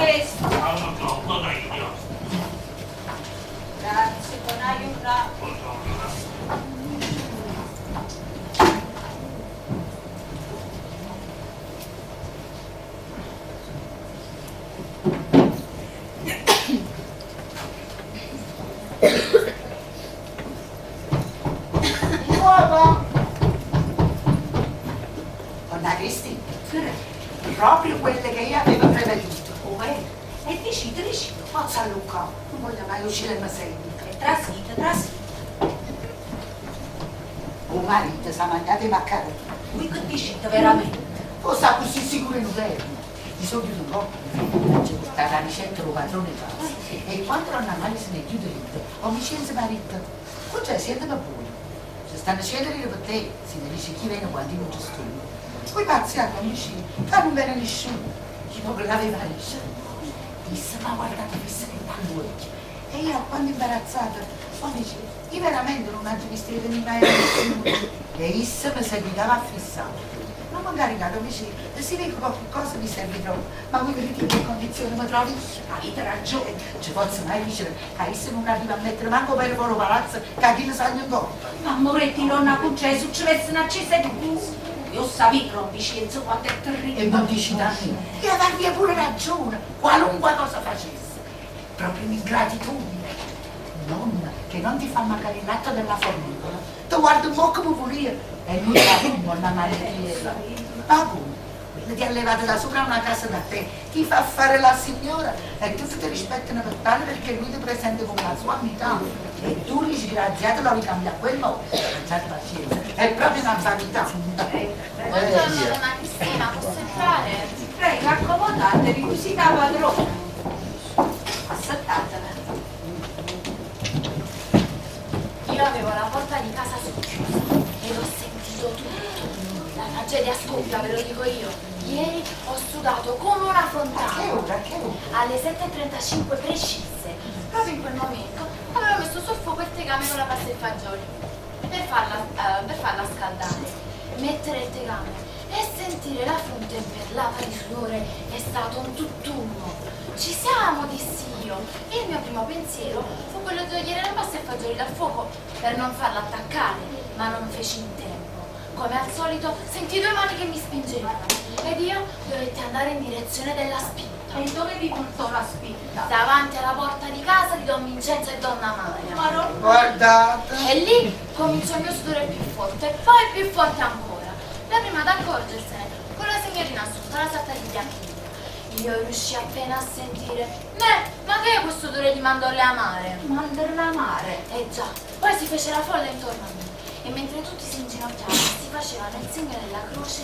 Chesto. Ah, no, no, io. Grazie, buona giornata. Buongiorno. Di nuovo? Donna Cristina, proprio quelle che io avevo preveduto. Come? E dicite, dicite. Forza Luca, non voglio mai uscire ma sento. E trasite, trasite. O marito si è mangiato i maccheroni. Voi che dicite veramente? Forse così sicuro in vero. Mi sono chiuso un po', c'è portata la ricetta del padrone casa. E quando nonna Maria se ne chiude dritto, ho Vincenzo marito. Cioè, siete pure. Se stanno scendendo per te, si ne dice chi viene quando io non ci sto. Poi pazziato, amici, fa non viene nessuno. Chi non l'aveva riso. Disse, ma guardate, fissa che tanto occhi. E io, quando imbarazzata, ho dice, io veramente non ho visto venire mai a nessuno. E essa mi seguitava a fissare. Non mi incaricate, amici, se si vede qualche cosa mi serve troppo, ma voi vedete in che condizione mi trovi? Avete ragione, ci posso mai dicere che essa non arriva a mettere manco per fuori palazzo, che a chi ne sa in coppa. Ma moretti, nonna Concè, succedesse una accesa di tu. Io sapevo, non Vincenzo, quanto è terribile. E non dici da me, e avervi pure ragione, qualunque cosa facesse. Proprio un'ingratitudine. Nonna, che non ti fa mancare il latte della formicola, ti guarda un po' come volia e noi la nonna Maria. Ma come? Quella ti ha levato da sopra una casa da te, ti fa fare la signora e tutti ti rispettano per tale perché lui ti presenta come la sua amica e tu disgraziato lo ricambia a quel modo. Abbiate pazienza, è proprio una vanità. Buongiorno, donna Cristina, posso entrare? Prego, accomodatevi, così da padrona. Assettatela. Io avevo la porta di casa socchiusa ed ho sentito tutto. La tragedia scoppia, ve lo dico io. Ieri ho sudato come una A che fontana. ora? A che ora? Alle 7.35 precise, proprio in quel momento, avevo messo sul fuoco il tegame con la pasta e fagioli per farla scaldare. Mettere il tegame e sentire la fronte imperlata di sudore è stato un tutt'uno. Ci siamo, dissi io. Il mio primo pensiero fu quello di togliere la pasta e fagioli dal fuoco per non farla attaccare, ma non feci in tempo. Come al solito sentii due mani che mi spingevano ed io dovetti andare in direzione della spinta. E dove vi portò la spinta? Davanti alla porta di casa di Don Vincenzo e Donna Maria. Ma non... Guardate. E lì cominciò il mio sudore più forte e poi più forte ancora. La prima ad accorgersene fu la signorina Assunta, la sarta di Bianchina. Io riuscii appena a sentire: Beh, ma che è questo odore di mandorle amare? Mandorle amare? Eh già, poi si fece la folla intorno a me e mentre tutti si inginocchiavano e si facevano il segno della croce,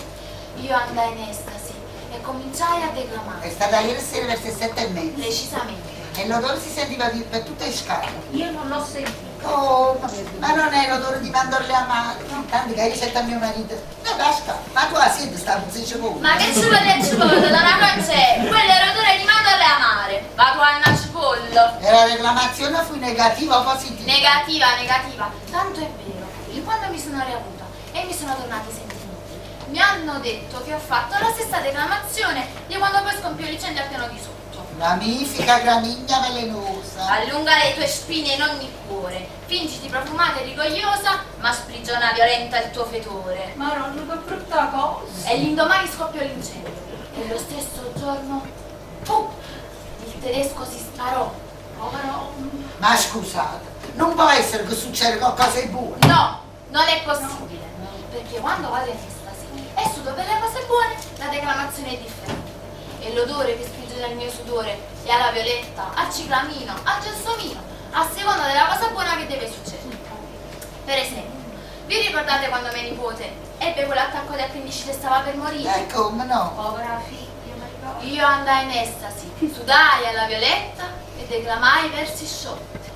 io andai in estasi e cominciai a declamare. È stata ieri sera verso le 7:30. Precisamente. E l'odore si sentiva di- per tutte le scale. Io non l'ho sentito. Oh, ma non è l'odore di mandorle amare. Tanto che hai ricetta a mio marito. No, casca, ma tu la senti sta puzza di cipolla. Ma che ci vuole e cipolla, donna Concè? Quello era l'odore di mandorle amare. Va tu a cipolla. E la reclamazione fu negativa o positiva? Negativa, negativa. Tanto è vero che quando mi sono riavuta e mi sono tornati i sentimenti, mi hanno detto che ho fatto la stessa declamazione di quando poi scompiò l'incendio al piano di sotto. Ramifica gramigna velenosa. Allunga le tue spine in ogni cuore, fingiti profumata e rigogliosa, ma sprigiona violenta il tuo fetore. Ma non che brutta cosa. E l'indomani scoppiò l'incendio. E lo stesso giorno, pum, il tedesco si sparò. Povero. Ma scusate, non può essere che succeda qualcosa di buono. No, non è possibile. Perché quando vado in estasi e sudo per le cose buone, la declamazione è differente. E l'odore che spinge dal mio sudore è alla violetta, al ciclamino, al gelsomino, a seconda della cosa buona che deve succedere. Per esempio, vi ricordate quando mia nipote ebbe quell'attacco di appendicite e stava per morire? Come no? Povera figlia, mi ricordo. Io andai in estasi, sudai alla violetta e declamai versi sciolti.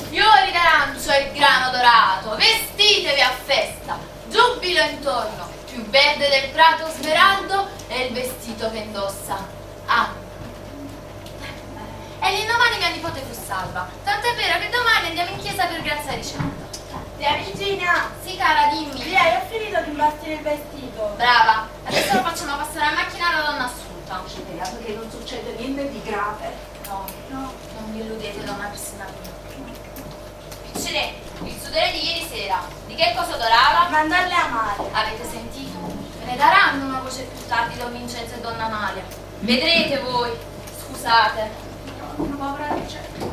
Fiori d'arancio e grano dorato, vestitevi a festa, giubilo intorno, più verde del prato smeraldo è il vestito che indossa. Ah. E l'indomani mia nipote fu salva, tant'è vero che domani andiamo in chiesa per grazia ricetta. Zia Virginia! Sì cara, dimmi. Zia, io ho finito di imbastire il vestito. Brava, adesso lo facciamo passare a macchina alla donna Assunta. Speriamo che non succeda niente di grave. No, no, non vi illudete, donna Cristina mia. Piccerè, il sudore di ieri sera, di che cosa odorava? Mandorle amare. Avete sentito? Me ne daranno una voce più tardi don Vincenzo e donna Amalia. Vedrete voi. Scusate. Una povera ricetta.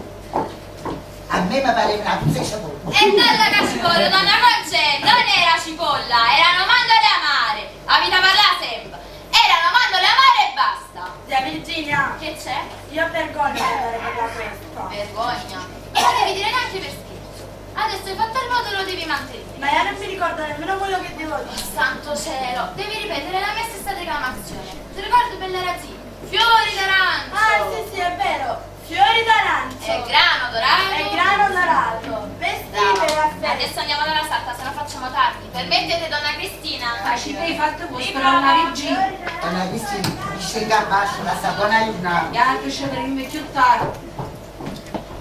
A me mi pare una puzza di cipolla. E dalla cipolla, donna Concè, non era cipolla, erano mandorle amare. Avete parlato sempre. Erano mandorle amare e basta. Zia Virginia, Che c'è? io ho vergogna di andare per la questo. Vergogna. Non lo devi dire neanche per scherzo. Adesso hai fatto il voto e lo devi mantenere. Ma io non mi ricordo nemmeno quello che devo dire. Santo cielo, devi ripetere la mia stessa declamazione. Ti ricordi, bella Razì? Fiori d'arancio! Ah, sì, sì, è vero. Fiori d'arancio. E grano dorato. E grano dorato. Vestite Brava. la festa. Adesso andiamo dalla sarta, se no facciamo tardi. Permettete, donna Cristina? Facite i fatti vostri, donna Virginia. Donna Cristina, mi scelga a basso, la sapona una. Gli ci vedremo più tardi.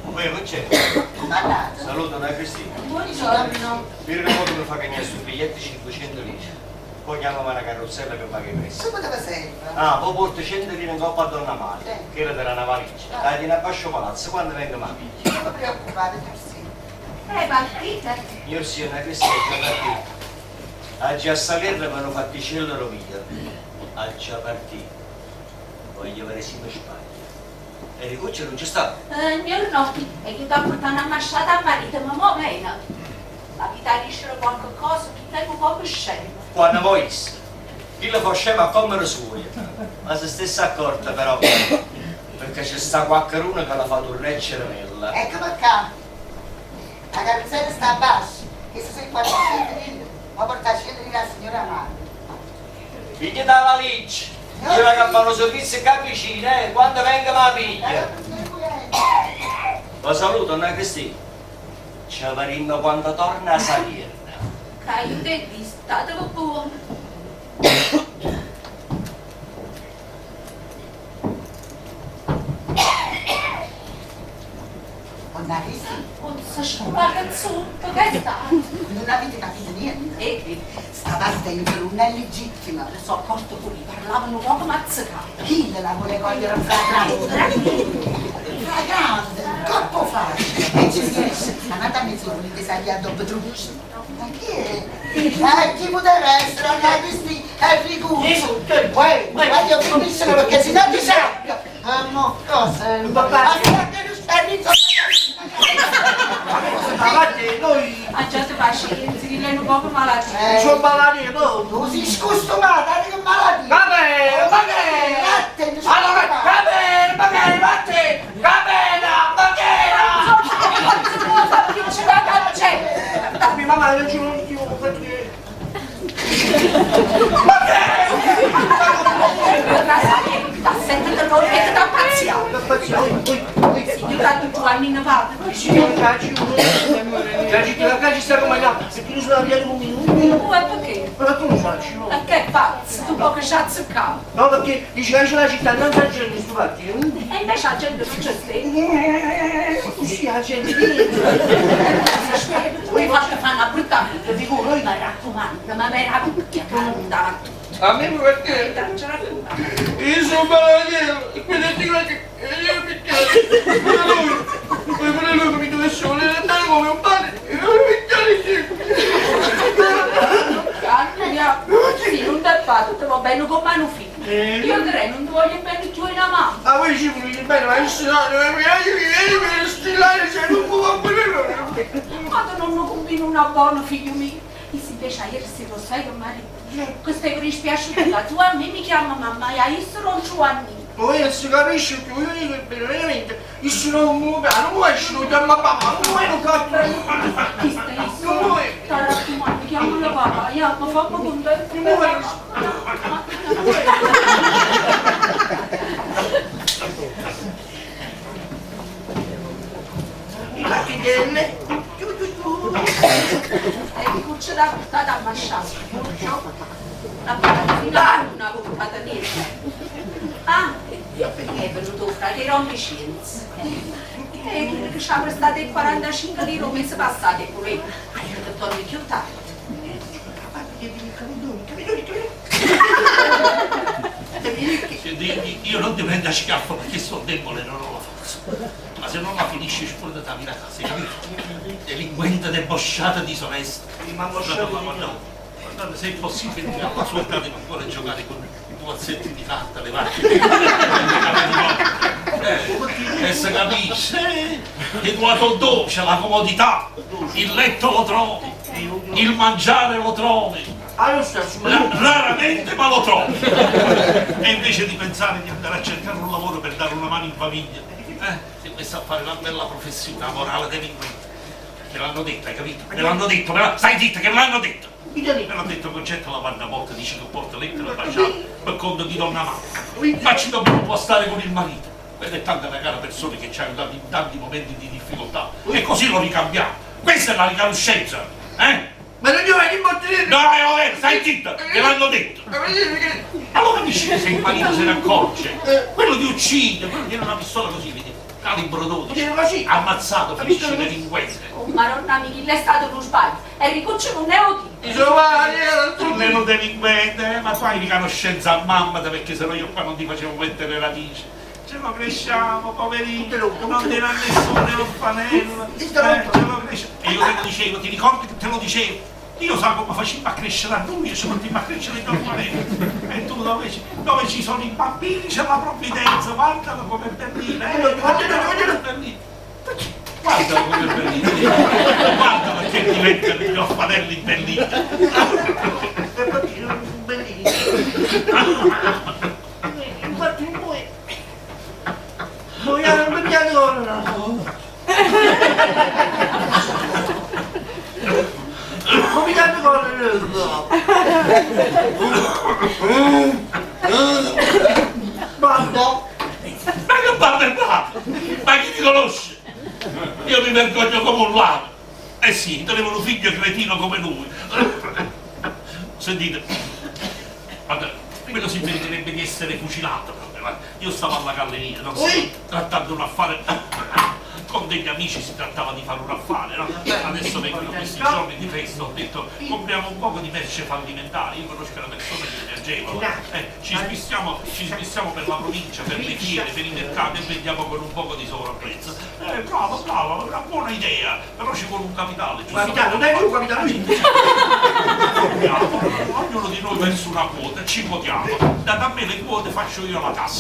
Uè, che c'è? Mandate. Saluto, donna Cristina. Buongiorno. Mi ricordo che fa che mi sul biglietto 500 lire. Poi chiamava una carrozzella che paga i prezzi. Subito che serve. Ah, poi porto 100 lire in coppa a Donna Maria, Sì. che era della una valigia. Dai, in abbascio palazzo, quando vengo ma piglia. Non vi preoccupate, sì. È partita. Io sì, una Cristina è già partita. A già Salerno mi hanno fatto il cielo via. A già partito. Voglio vedere se mi sbaglio. E Ricuccio non c'è stato. Mio no, è che ti portato una masciata a marito, ma mo bene. La vita riesce qualche cosa, chi tengo poco scemo. Quando voi chi lo faceva come lo suo, ma se stesse accorta però, perché c'è sta qualcuno che la fa tornare cervella. Ecco perché. La carrozzella sta a basso, che se sono 400 lire, ma porta 100 lire alla signora Amalia. Figlia dalla valigia, io la che fanno servizio qua vicino, quando venga ma piglia. La saluto, Anna Cristina. Ci vedremo quando torna a Salerno. Che aiuto e di statevi buono. Donna Cristina, Pozza scolare zuppa, che è stato? non avete capito niente. E che? Sta partendo una illegittima. Me sono accorto pure, parlavano poco mazzicato. Chi la vuole cogliere flagrante? Flagrante, troppo facile. E ci si esce. Andate a mezz'ora, volete salire a dopo trucci. Ma chi è? Chi potrebbe essere? Donna Cristina, è Ricuzzo. Guarda, io finisco perché se no ti sappia. Ah, no, cosa? Papà. Papà. Ma te, noi Aggiate pazienza, che lei è un poco malata. sono malati, no? Tu sei scostumata, che malattia. Va bene, va bene. Vattene, Allora, va bene, va bene, vattene! Va bene, va bene! Che c'è da c'è? Mia mamma non ci non ti ho fatto che... Sentite voi che ti ammazziamo. Signora Giovannina va. Già ci sta come là, se tu non sono arrivato un minuto. Uè, perché? Ma tu non sai, no? Ma che pazzo, tu poco ci azzeccato. No, perché dice che c'è la città, non c'è gente su fatti. E invece la gente non c'è sta. Sì, la gente. Tu hai fatto fare una brutta figura. Mi raccomando, ma meraviglia canta. A me perché? Io sono malato, quindi ti che io picchiare. Pure lui, pure lui che mi dovesse volere andare come un padre, io lo picchiare. Sì, non ti fatto, ti va bene come un figlio. Io direi non ti voglio bene più una mamma. Ma voi ci volete bene, ma io sono io stillare, se non può fare Ma tu non combino una buona figlio mio. E se invece ieri se lo sai che marito, questa è dispiaciuta, tu a me mi chiama mamma e io sono Giovanni. Ma io non si capisce più, io dico veramente, io sono un non vuoi non chiama papà, non vuoi non cazzo. Chi stai Non vuoi. Ti raccomando, chiamalo papà, io mi fa contento. Non vuoi. La fidele. E cuccia da portata a masciare. La portata fino a una portata niente. Ah, perché è venuto fratello Vincenzo. E quello che ci ha prestato i 45 lire un mese passato e pure ah, io che torni più tardi. Senti, Io non ti prendo a schiaffo perché sono debole e non ho la forza. Ma se non la finisci scordatami la casa, hai capito? Delinquente, debosciata, disonesta. Guardate, guardate, guardate se è possibile che alla sua età devo ancora giocare con i pupazzetti di carta, le macchine. E si capisce, Edoardo Dolce, la comodità, il letto lo trovi, il mangiare lo trovi, raramente ma lo trovi. E invece di pensare di andare a cercare un lavoro per dare una mano in famiglia, si è messo a fare una bella professione, la morale delinquente. Me l'hanno detto, hai capito? Me l'hanno detto, stai zitto che me l'hanno detto! Me l'ha detto Concetto la guarda volta, dice che porta lettera baciata per conto di donna mamma. Ma ci dobbiamo può stare con il marito. Quella è tanta una cara persona che ci ha aiutato in tanti momenti di difficoltà. E così lo ricambiamo. Questa è la riconoscenza, eh? Ma non io voglio morire! No, è vero, stai zitto, te l'hanno detto. Allora capisci che se il marito se ne accorge, quello ti uccide, quello tiene una pistola così, vedi, calibro 12, ammazzato, finisce delinquente. Oh, maronna Michele, è stato uno sbaglio. Enricuccio non è odino. Non è un delinquente, ma tu hai riconoscenza a mamma perché se no io qua non ti facevo mettere radice. Ce lo cresciamo, poverino, non dirà nessuno l'orfanello. Ce lo cresciamo. E io te lo dicevo, ti ricordi che te lo dicevo? Dio sa come faceva a crescere a noi, ci continua a crescere gli orfanelli. E tu dove ci sono i bambini c'è la provvidenza, guardalo come è bellino, guardalo come è bellino. Guardalo come è bellino, guardalo che diventano gli orfanelli bellini. Bellini. Infatti voi non mi adorano. Come danno con Bando! Ma che parla è Ma chi ti conosce? Io mi vergogno come un ladro. Eh sì, tenevo un figlio cretino come lui. Sentite, guarda, quello si meriterebbe di essere fucilato. Io stavo alla galleria, non so, trattando un affare con degli amici, si trattava di fare un affare, no? Adesso vengono questi giorni di festa, ho detto compriamo un poco di merce fallimentare, io conosco una persona che mi agevola, ci smissiamo per la provincia, per le fiere, per i mercati e vendiamo con un poco di sovrapprezzo. Bravo, bravo, una buona idea, però ci vuole un capitale, giusto? Capitale, non è un capitale! Ognuno di noi versa una quota, ci quotiamo, date a me le quote faccio io la cassa.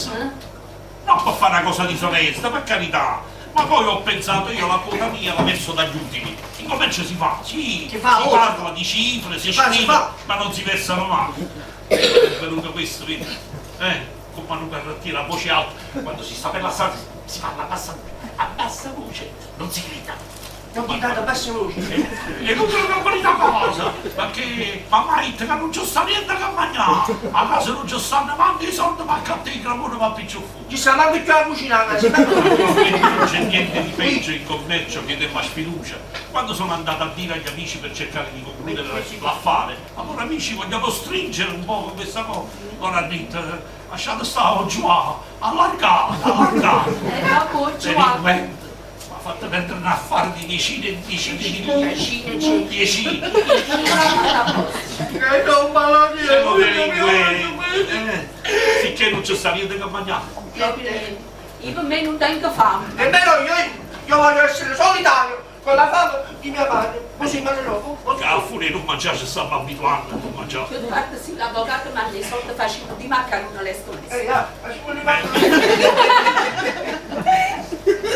Non per fare una cosa disonesta, per carità! Ma poi ho pensato, io la quota mia la verso dagli ultimi. In commercio si fa, sì, si parla di cifre, si scrive, ma non si versano mai. È venuto questo, vedi? Con Manu Carrattiera a voce alta, quando si sta per la strada si parla a bassa voce, non si grida. Non gritate a bassa voce. E non te lo qualità cosa, perché mamma ha detto che non c'è sta niente che mangiare, a casa non c'è stanno manco i soldi, ma a te il gramone va più fuori. Ci sta manco più la cucina, non c'è niente di peggio in commercio che della sfiducia. Quando sono andato a dire agli amici per cercare di concludere l'affare, allora amici vogliamo stringere un po' questa cosa, allora hanno detto lasciate stare giù, allargate, allargate. Delinquente. Mi ha fatto perdere un affare di decine e decine di lire. Decine. Che non Siamo delinquenti. Sicché non c'è sta niente che mangiare. Io per me non tengo fame. Nemmeno io voglio essere solitario con la fame di mia madre. Così me ne lo. Caffure, non mangiare, ci stiamo abituando a non mangiare. Io guarda, sì, l'avvocato mi ha i soldi facendo di maccarone lesto lesto. Facciamo di maccarone.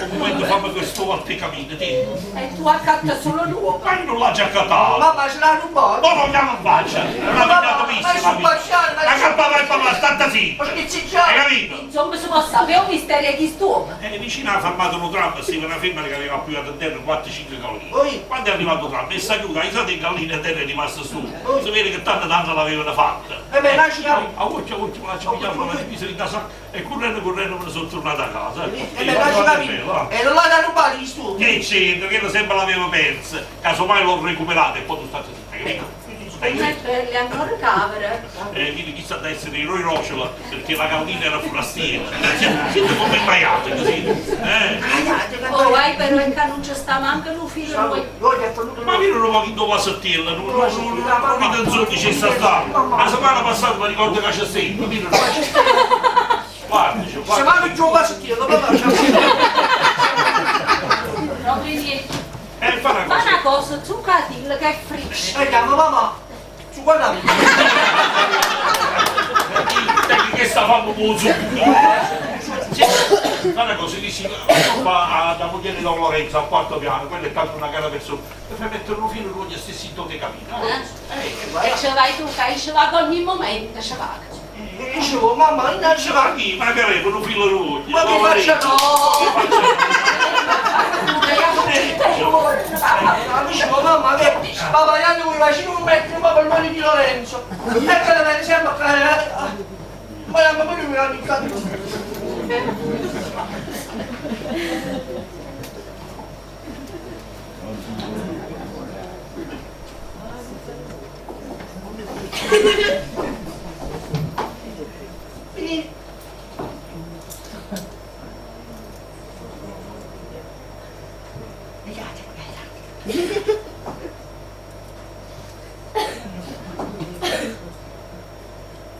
Un momento fammi questo al te cammino, te. E tu accatta solo l'uovo. Ma io non l'ho già accattato. Mamma ce l'ha un po'. Ma non andiamo in faccia. È una pigliata vista. Ma che papà e papà, stata zitta. Hai capito? Insomma, si può sapere un mistero di quest'uomo. E vicino ha fermato un tram, stava una femmina che aveva più a terra 4-5 galline. Quando è arrivato il tram, e si aiuta, i soldi galline a terra è rimasto su. Si vede che tanto tanto l'avevano fatta. E beh, lascia. A occhio, a occhio, la ci pigliamo, la divisa in casa e correndo, correndo me ne sono tornato a casa. E beh, lascia capire. E non l'ha rubato gli studi. Che c'entra, che lo sembra l'avevo persa. Casomai l'ho recuperata e poi tu stai zitta, capito? Come belle ancora camere. Quindi chissà da essere di Roy Rociola, perché la gallina era forastiera. Siete come imbaiate così. Oh, vai però è che non ci sta manco un figlio noi. Ma io non lo voglio la sottilla, non vedo insomma che c'è sta. La settimana passata mi ricordo che c'è sempre. Guardaci, Se guarda. vanno giù a sentire, papà, Proprio niente. E fa una Fa cosa. una cosa, tu cadilla che è fresca. E chiamo mamma, su guarda. Te che sta fanno con Sì, fa una cosa, dici, qua da moglie di Don Lorenzo al quarto piano, quella è tanto una cara persona, e fai mettere un filo con gli stessi dove capita. Eh? E ce vai tu, che io ci vado ogni momento, ci vado. E dicevo, mamma, non ci va. Ma chi? Ma che avevo un filo di Ma che faccia no? Ma dicevo, mamma, che papà, io volevo vicino un metro, papà, il nome di Lorenzo. E che la vede sempre a Ma la mamma mi ha iniziato.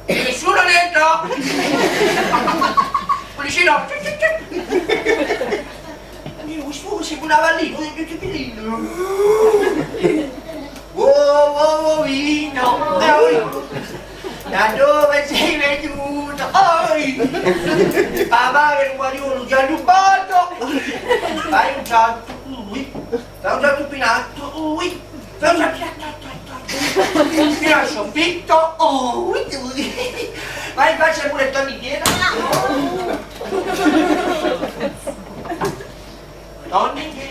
Nessuno dentro! Policino! Io scusi, una vallina, Oh, oh, vino! Da dove sei venuto? Oi! Papà che un guaglione ti ha rubato! Fai un salto, ui! Fai un salto in alto, ui! Fai un salto, fino al soffitto, oh, ui, ui. Vai in faccia pure e torni indietro. Torni indietro.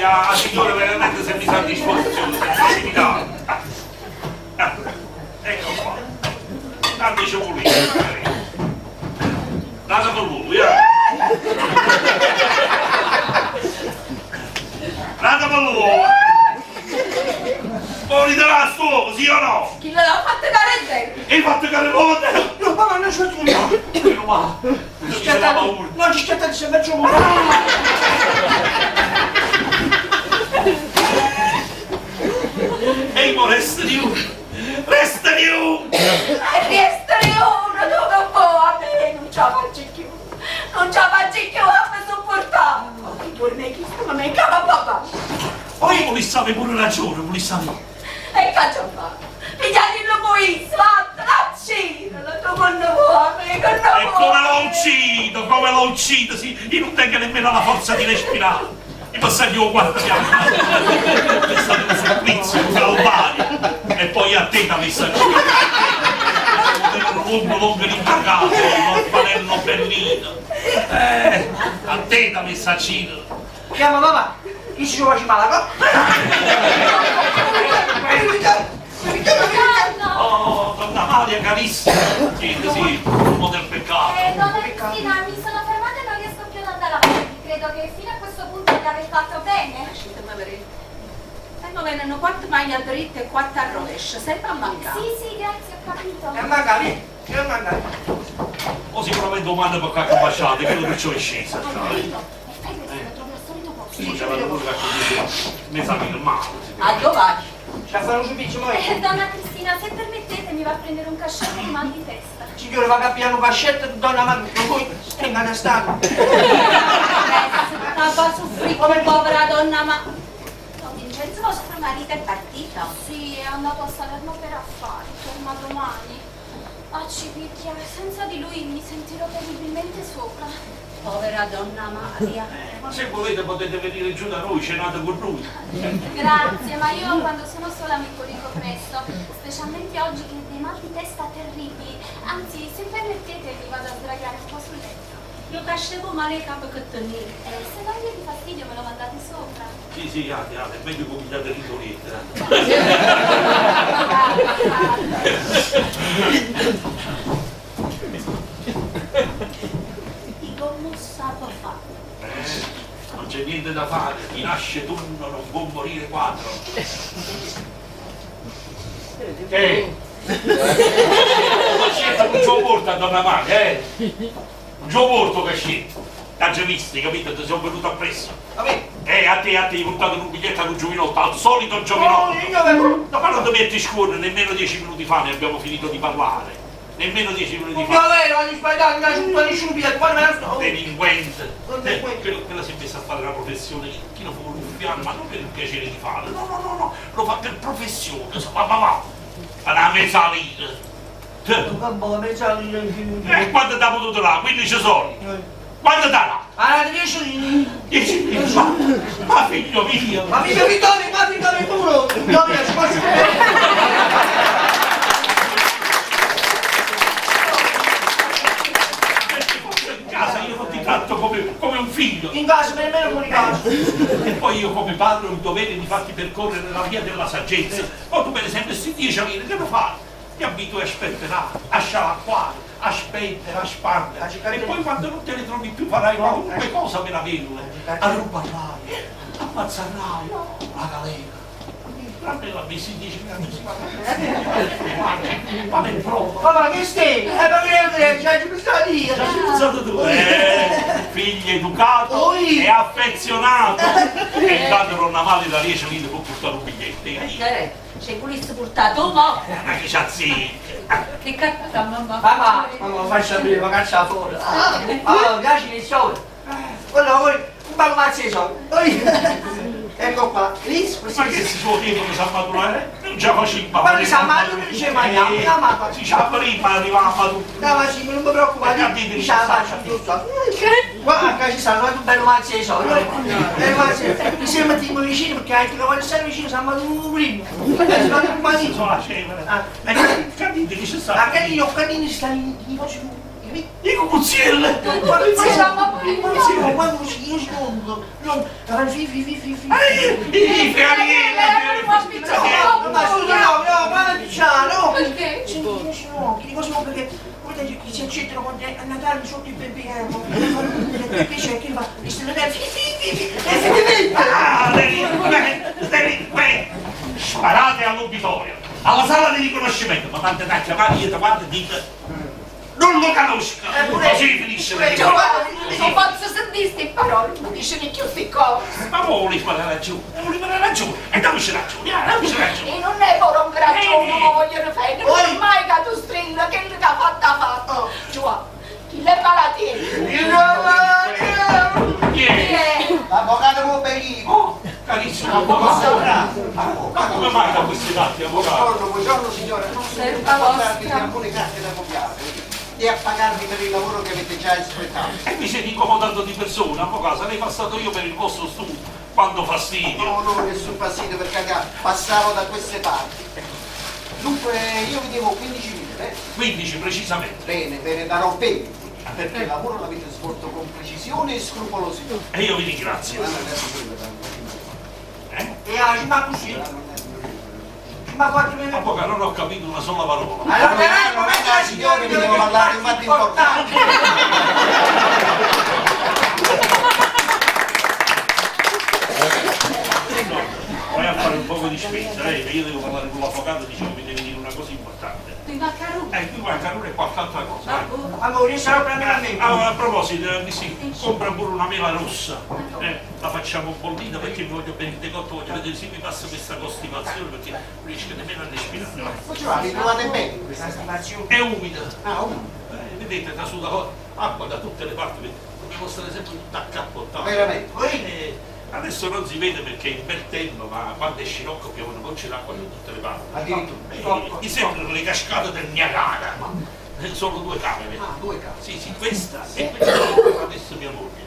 La signora veramente si è messa a disposizione, senza limitare. Ecco qua. Tanto ci vuole. Date per voi, eh. Date per voi. Fuori dalla sua, sì o no? Chi l'ha fatto dare zero? E fatto che le volte! No, papà, non c'è tu. Meno male. Non ci c'era paura. Non ci schiattate se faccio male. Ehi, mo resta di uno! Resta di uno! E resta di uno, tu che vuoi, a me non ce la faccio più. Non ce la faccio più a me sopportare. Oh, che torna chi sta, ma me cava papà. Poi volessate pure ragione, volessate. E che ce fa? Pigliatelo qui, svattela, uccidilo, tu con vuoi, me con E come lo uccido, come lo uccido, sì, io non tengo nemmeno la forza di respirare. I passaggi ho quarto piano. È stato un supplizio, un calvario. E poi a te t'ha messa giù. Lungo, lungo rimpagato, l'orfanello bellino. A te t'ha messa giù. Chiama mamma, chi si faccia male? Oh, donna Maria carissima. Sì, sì, l'uomo del peccato. Donna Cristina, mi sono fermata e non riesco più ad andare avanti. Credo che fino a questo punto di aver fatto bene. Lasciatemi vedere. E mo vengono quattro maglie dritte e quattro a rovescio, sempre a mancare. Sì, sì, grazie, ho capito. È mancare, è mancare. O sicuramente domanda per qualche baciata, quello che c'ho è scesa. Ho capito. E fai questo, lo trovo al solito posto. Sì, c'era pure qualche mi sa che il male. A dove vai? C'è a fare un servizio, mo. Donna Cristina, se permettete mi va a prendere un cascetto di mal di testa. Signore, va a piano un cascetto, donna Maria, voi tenga stato. Ma va soffrire come povera donna, ma... No, Vincenzo, vostro marito è partito. Sì, è andato a Salerno per affari, torna domani. Ah, ci picchia, senza di lui mi sentirò terribilmente sola. Povera donna Maria. Ma se volete potete venire giù da noi, cenate con noi. Grazie, ma io quando sono sola mi corico presto, specialmente oggi che ho dei mal di testa terribili. Anzi, se permettete mi vado a sdraiare un po' sul letto. Io cascevo male il capo che tenevo. Se non vi fastidio me lo mandate sopra. Sì, sì, ate, ate, è meglio cominciate a ridolete. Come sa fare? Non c'è niente da fare, chi nasce tunno non può morire quadro. Eh! Ma scelta non ci ho porto a donna Maria, eh! Non ci ho porto che scelta! T'ha già visto, capito? Ti sono venuto appresso. Vabbè. A te, hai portato un biglietto ad un giovinotto, al solito giovinotto. Oh, io avevo... No, ma non ti metti scuola, nemmeno 10 minuti fa ne abbiamo finito di parlare. Nemmeno 10 minuti fa. No, vero, ho sbagliato, non c'è nessuno biglietto, quando me la sto... Delinquente. Quello si è messo a fare la professione, chi lo fa un ruffiano, ma non per il piacere di farlo, no, no, no, no, lo fa per professione, insomma, va, va, va, una mezza lira. Ma mezza lira. E quanto ti ha potuto dare? 15 soldi. Quanto darà? Ah, 10 10 ma, ma figlio mio! Ma figlio Vittorio, ma figlio pure! No, mi lascio Perché forse in casa io non ti tratto come un figlio! In casa, nemmeno fuori casa! E poi io come padre ho il dovere di farti percorrere la via della saggezza. Poi tu per esempio sti 10 lire che lo fai? Ti abitui a sperperare, a scialacquare, a spendere, a spandere. E poi quando non te le trovi più farai qualunque cosa per averle. Arrubarrai, ammazzerai la galera. Tranne la messi 10 minuti si va. Ma per prova. Ma che stai? Ma che c'hai pensato io? Ci hai pensato tu? Figlio educato e affezionato. E intanto non ha male da 10 lire può portare un biglietto. C'è volessi portare tu, mo? Ma che c'ha zicca? Che cazzo, mamma? Mamma, mamma, faccia aprire, ma caccia fuori. Ah, mi piace il soldi. Guarda, voi, un paio mazzo di soldi. Ecco qua. Ma che si suo tempo che si ammaturare? Non ce la faceva. Ma che si ammatura non c'è mai, no? Si ci prima arrivava a matura. No, ma sì, non mi preoccupare, ci la faccio giusto. Guarda, ci stanno anche un bello mazzo di soldi. Bello mazzo. Mi sembra tipo vicino perché anche quando stai vicino si ammatura prima. Sono la cena. Ma capite che ci sta? Ma che canino sta in cose. I cucuzzielli! Quando io smonto, non fi fi fi fi fi. I fianieri! Ma scusa, no, no, ma diciamo, no! Perché? Senti, io sono perché guarda che si accettano quando è a Natale sotto il bebè, che c'è che va, mi stanno fi fi fi fi e fi fi. Ah, delinquenti! Sparate all'obitorio, alla sala di riconoscimento, ma tante da chiamare io davanti dite non lo conosco! Così finisce la Giovanni, non posso sentire queste parole, non dice neanche queste cose. Ma vuoi fare ragione, vuoi fare ragione, e dammi ragione, dammi ragione. E non è per un ragione, ma vogliono fare, non è mai che tu stringa, che lui ha fatto, ha fatto. Giovanni, chi l'è malattia? Chi è? L'avvocato Rubellino. Oh, carissimo avvocato. Ma come mai da questi dati, avvocato? Buongiorno, buongiorno signora. Non sono venuto a portarvi alcune carte da copiare e a pagarvi per il lavoro che avete già espletato. E mi siete incomodato di persona, avvocato, sarei passato io per il vostro studio. Quando fastidio. No, no, nessun fastidio, per carità, passavo da queste parti. Dunque, io vi devo 15.000, eh? 15 precisamente. Bene, ve ne darò 20, perché il lavoro l'avete svolto con precisione e scrupolosità. E io vi ringrazio. Eh? E ma così. Ma quanto mi... Avvocato, non ho capito una sola parola. Allora, è il momento della signora, vi devo parlare di un fatto importante. Vai a fare un poco di spesa, io devo parlare con l'avvocato, dicevo mi deve dire una cosa importante. Qui maccarone. Qui maccarone e qualche altra cosa. Amore, sarò prendere a me. Allora, a proposito, sì, compra pure una mela rossa. La facciamo bollita perché mi voglio bene il decotto, voglio vedere se mi passa questa costipazione perché non riesco nemmeno a respirare. Ma ce la ritrovate bene questa costipazione? È umida. Ah, umida. Vedete, trasuda acqua da tutte le parti, dobbiamo stare sempre tutta accappottata. Veramente? Adesso non si vede perché è il bel tempo, ma quando è scirocco piovono gocce d'acqua da tutte le parti. Addirittura. Mi sembrano le cascate del Niagara. Sono due camere. Ah, due camere. Sì, sì, questa e quella che adesso mia moglie.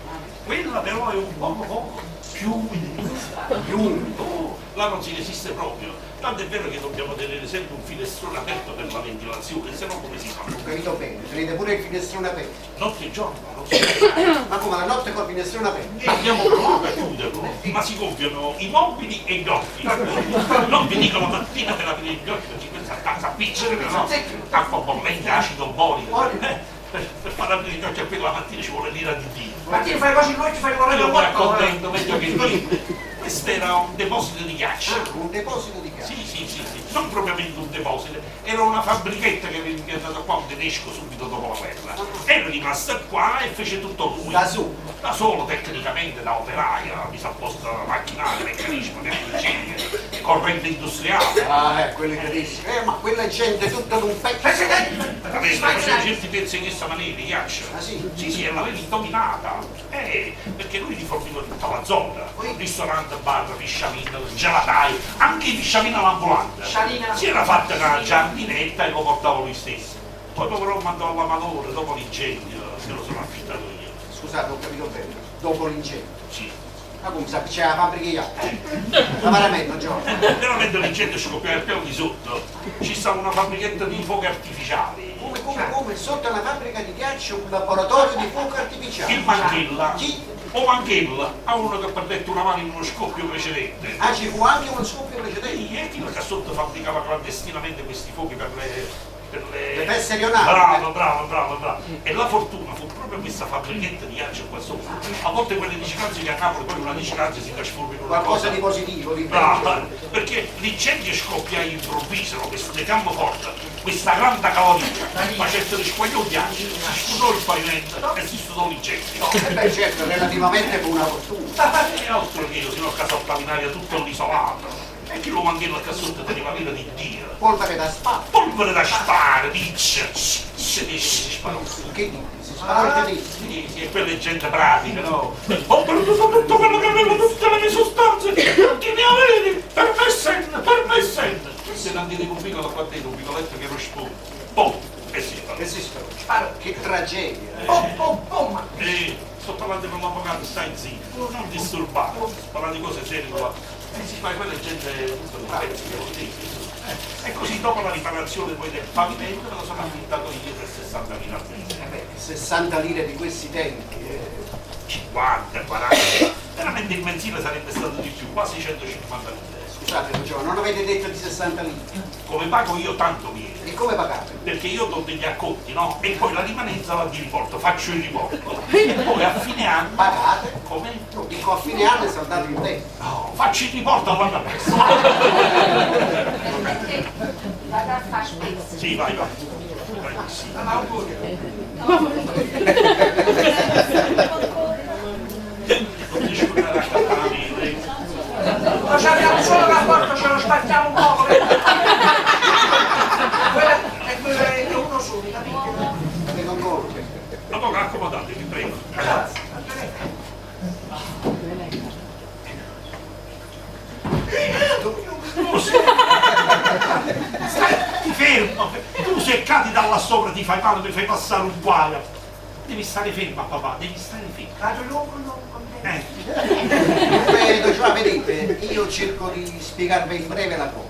Quella però è un poco più umida di questa. Più umida. Oh, là non si resiste proprio. Tanto è vero che dobbiamo tenere sempre un finestrone aperto per la ventilazione, se no come si fa? Ho capito bene, tenete pure il finestrone aperto. Notte e giorno, non so. Ma come, la notte col finestrone aperto? E abbiamo provato a chiuderlo, ma si gonfiano i mobili e gli occhi. Non vi dico la mattina per aprire gli occhi perché questa tazza appiccica, no? Acqua bollente, acido borico. Per, per far aprire gli occhi a quella mattina ci vuole l'ira di Dio. Ma ti fai così noi ci fai Io vorrei mi accontento meglio che niente. Questo era un deposito di ghiaccio. Ah, un deposito di ghiaccio. Sì, sì, sì, sì, non propriamente un deposito, era una fabbrichetta che aveva impiantato qua un tedesco subito dopo la guerra. Era rimasta qua e fece tutto lui. Da solo? Da solo, tecnicamente, da operaio, mi sa apposta macchinario, meccanismo, tecnici, corrente industriale. Ah, quelli tedeschi. Ma quella gente tutta d'un pezzo. Presidente! Faceva certi pezzi in questa maniera, di ghiaccio. Ah, sì? Sì, sì, e l'aveva dominata. Perché lui riforniva tutta la zona. Ristorante, bar, pisciamina, gelataio, anche i pisciamina all'ambulante. Scialina. Si era fatta una giardinetta e lo portava lui stesso. Poi però mandò alla Madonna, dopo l'incendio, se lo sono affittato io. Scusate, ho capito bene. Dopo l'incendio. Sì. Ma come sa, c'è la fabbrica di ghiaccio? Ma veramente, Giovanni. Veramente l'incendio scoppiò al piano di sotto. Ci stava una fabbrichetta di fuochi artificiali. Come, come, come? Sotto una fabbrica di ghiaccio un laboratorio di fuoco artificiale. Il Manchella. Chi? O Manchella, a uno che perdette una mano in uno scoppio precedente. Ah, ci fu anche uno scoppio precedente. Sì, e chi che sotto fabbricava clandestinamente questi fuochi per le... Per le... Le feste rionali. Bravo, bravo, bravo, bravo. E la fortuna fu proprio questa fabbrichetta di ghiaccio qua sopra. A volte quelle disgrazie che a Napoli poi una disgrazia si trasforma in una Qualcosa cosa di positivo, di Brava, perché l'incendio scoppia improvviso, no? Questo campo forte, questa grande caloria, facesse risquagliare il ghiaccio, si sputò il pavimento e si studò l'incendio. Eh beh, certo, relativamente fu una fortuna. E altro che io, se no casottavo in aria tutto l'isolato. E chi lo manchella qua sotto teneva l'ira di Dio. Polvere da sparo. Polvere da sparo, dice, si sparò. Che dici? Si sparò il tedesco. Sì, sì, e quella è gente pratica, no? Ho perduto tutto quello che avevo, tutte le mie sostanze, tutti i miei averi, per me sen, per me sen. Se non dite un piccolo qua dentro, un piccoletto che ero sputo. Pom, e si sparò. E si sparò. Sparo. Che tragedia. Pom, pom, pom. Sto parlando con l'avvocato, stai zitto, non disturbare, sto parlando di cose serie qua. E si fa quella è gente tutto un pezzo che lo dico. E così dopo la riparazione poi del pavimento me lo sono affittato io per 60.000 al mese. Eh beh, 60 lire di questi tempi. 50, 40, veramente il mensile sarebbe stato di più, quasi 150 lire. Scusate, don Giovanni, non avete detto di 60 lire. Come pago io tanto viene? E come pagate? Perché io do degli acconti, no? E poi la rimanenza la di riporto, faccio il riporto. E poi a fine anno. Pagate? Come? No, dico a fine anno saldate il tempo. No, faccio il riporto all'anno prossimo. Perché vado a fare spesa. Sì, vai, vai. Vai, sì. Non ti scordare a cappare. Lo abbiamo solo rapporto, ce lo spartiamo un po'. Quella è quella è uno solo, capito? Le concordo. Avvocato, accomodatevi, prego. Grazie. Tu sei... Stai fermo! Tu se cadi da là sopra ti fai male, ti fai passare un guaio. Devi stare fermo, papà, devi stare fermo. Vado lungo, lungo. Beh, don Giovanni, vedete, io cerco di spiegarvi in breve la cosa.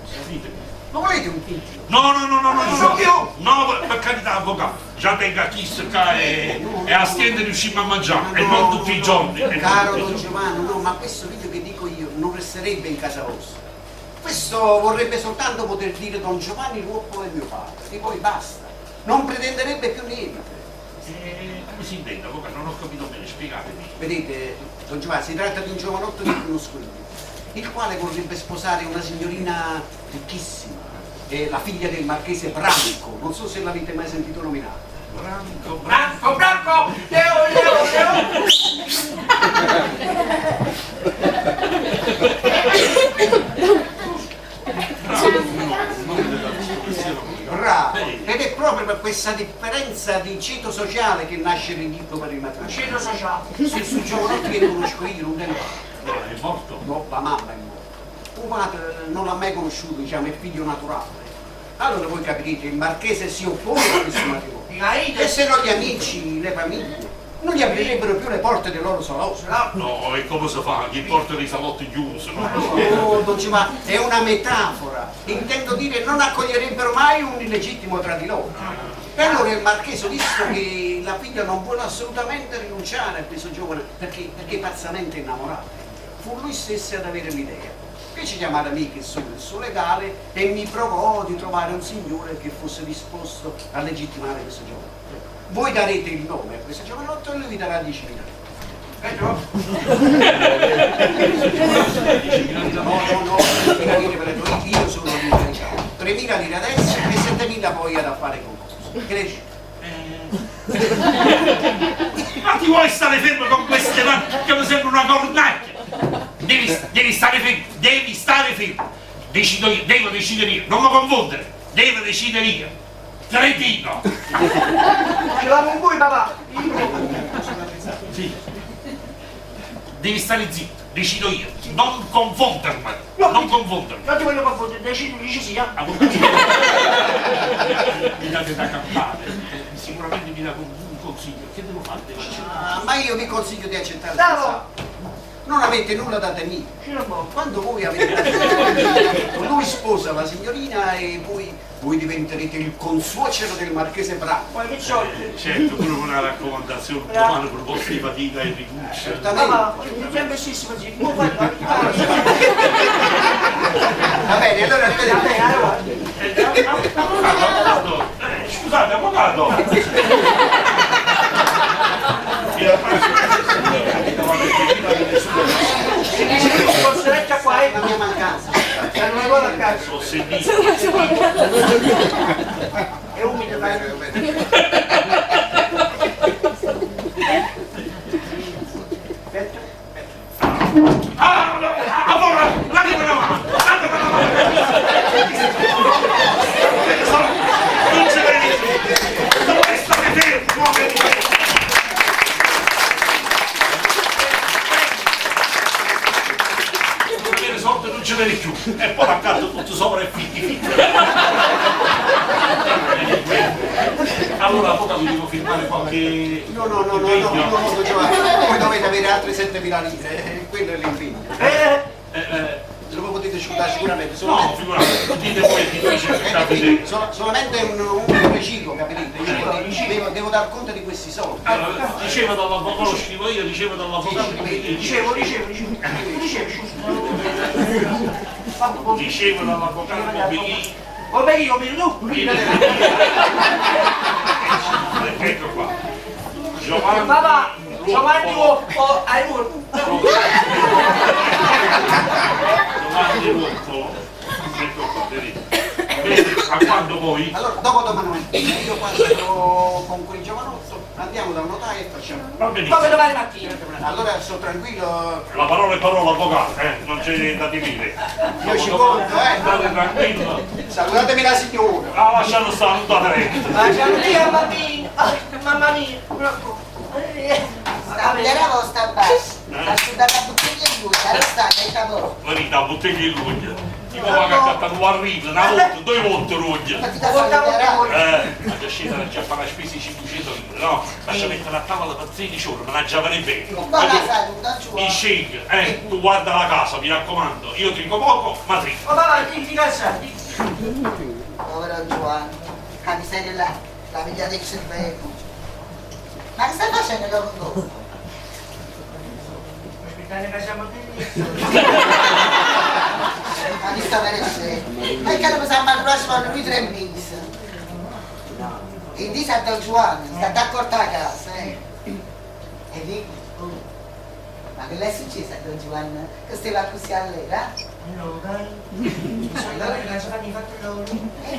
Ma volete un figlio? No, no, no, no, no, Non so no, più. no, per carità, avvocato, già tengo a chi e, e a stendere riuscimmo a mangiare, e non tutti i giorni. e non Caro tutti i don giorni. Giovanni, no, ma questo figlio che dico io non resterebbe in casa vostra. Questo vorrebbe soltanto poter dire Don Giovanni Ruoppo è mio padre, e poi basta. Non pretenderebbe più niente. Come si intende, avvocato? Non ho capito bene, spiegatemi. Vedete, Don Giovanni, si tratta di un giovanotto che conosco io, il quale vorrebbe sposare una signorina ricchissima, è la figlia del marchese Branco, non so se l'avete mai sentito nominare. Branco, Branco. Branco, Branco! Leo, Leo, Leo! Bravo! Ed è proprio per questa differenza di ceto sociale che nasce il libro per il matrimonio. Ceto sociale. Se su giovanotto che conosco io non è morto. No, è morto? No, la mamma è morta. Un padre non l'ha mai conosciuto, diciamo, è figlio naturale. Allora voi capite, il marchese si oppone a questo matrimonio. E se no gli amici, le famiglie, non gli aprirebbero più le porte del loro salotto. No, e come si fa? Chi porta i salotti chiusi, no? Oh, don Giovanni, è una metafora. Intendo dire, non accoglierebbero mai un illegittimo tra di loro. E allora il marchese, visto che la figlia non vuole assolutamente rinunciare a questo giovane, perché è pazzamente innamorato, fu lui stesso ad avere l'idea. Fece chiamare me, che sono il suo legale, e mi provò di trovare un signore che fosse disposto a legittimare questo giovane. Voi darete il nome a questo giovanotto e lui vi darà 10.000 lire. Pedro? No, no, no, 3.000 lire per io sono l'incaricato. 3.000 lire adesso e 7.000 poi ad affare concluso. Che ne dici? Ma ti vuoi stare fermo con queste mani che mi sembra una cornacchia? Devi stare fermo, devi stare fermo. Decido io, devo decidere io, non mi confondere, devo decidere io. Cretino! Ce l'hanno con voi papà! Sì. Devi stare zitto, decido io, non confondermi, non confondermi. Non ti voglio confondere, decido, dici sì, eh? Mi date da campare, sicuramente mi dà un consiglio. Che devo fare? Ah, ma io vi consiglio di accettare. Bravo! Non avete nulla da temere. Quando voi avete lui sposa la signorina e voi diventerete il consuocero del marchese Bravo. Poi che soldi? Certo, pure con una raccomandazione, domani con posto di fatica e rinuncia. Certamente. Papà, sempre stesso, così. Va Va bene, allora arrivederci. Avvocato, scusate, avvocato. Posso restare qua, eh? La mia mancanza. Non la vado a casa. Ho sentito. È umido, dai. Ah, no, allora, datemi una mano, datemi una mano. Non ce l'hai. Dove state fermo, uomini? Non ce l'hai più e poi accanto tutto sopra e fitti. Allora avvocato devo firmare qualche No, Giovanni, voi dovete avere altre 7.000 lire, quello è l'impegno. Se lo potete asciugare sicuramente. No, figurate, dite voi è difficile. Solamente un preciso, capite? Io devo dar conto di questi soldi. Allora, dicevo dall'avvocato, lo scrivo io, dicevo dall'avvocato. Dicevo. Dicevo dall'avvocato Bobighi. Bobighi, come tu? Ecco qua. Giovanni. Papà, Giovanni Giovanni Ruoppolo. Ecco qua, vedete. A quando poi? Allora, dopo domani mattina io passo con quel giovanotto, andiamo da un notaio e facciamo. Va benissimo. Come domani mattina. Allora sono tranquillo. La parola è parola, avvocato, non c'è da dire. Io ci conto, eh. State tranquillo. Salutatemi la signora. Ah, lascialo stare, non date retta. Lascialo via, bambino. Ah, mamma mia. Sta vostra bassa. Asciugata la bottiglia in luce, allora sta, che cavolo. Venite, la bottiglia in luce. Tipo va a cattare un arrivo, una volta, due volte ruglia. La già scesa era già fare la spesa di 500 lire, no? Lascia mettere a tavola per 13 ore, me la già bene. Buona salute, Mi scegli, tu guarda la casa, mi raccomando, io trinco poco, ma trinco. Ma va, ti casa. Povero Giovanni, la miseria là, la figlia del cervello. Ma che stai facendo dopo un po'? Aspettare che siamo qui. Ma mi sta per perché lo possiamo al prossimo lui 3 mesi. E dice a Don Giovanni, sta d'accordo a casa, eh. E dico, oh, ma che le è successo a Don Giovanni? Che stava così all'era? No, dai. Allora che cosa fanno i fatti loro?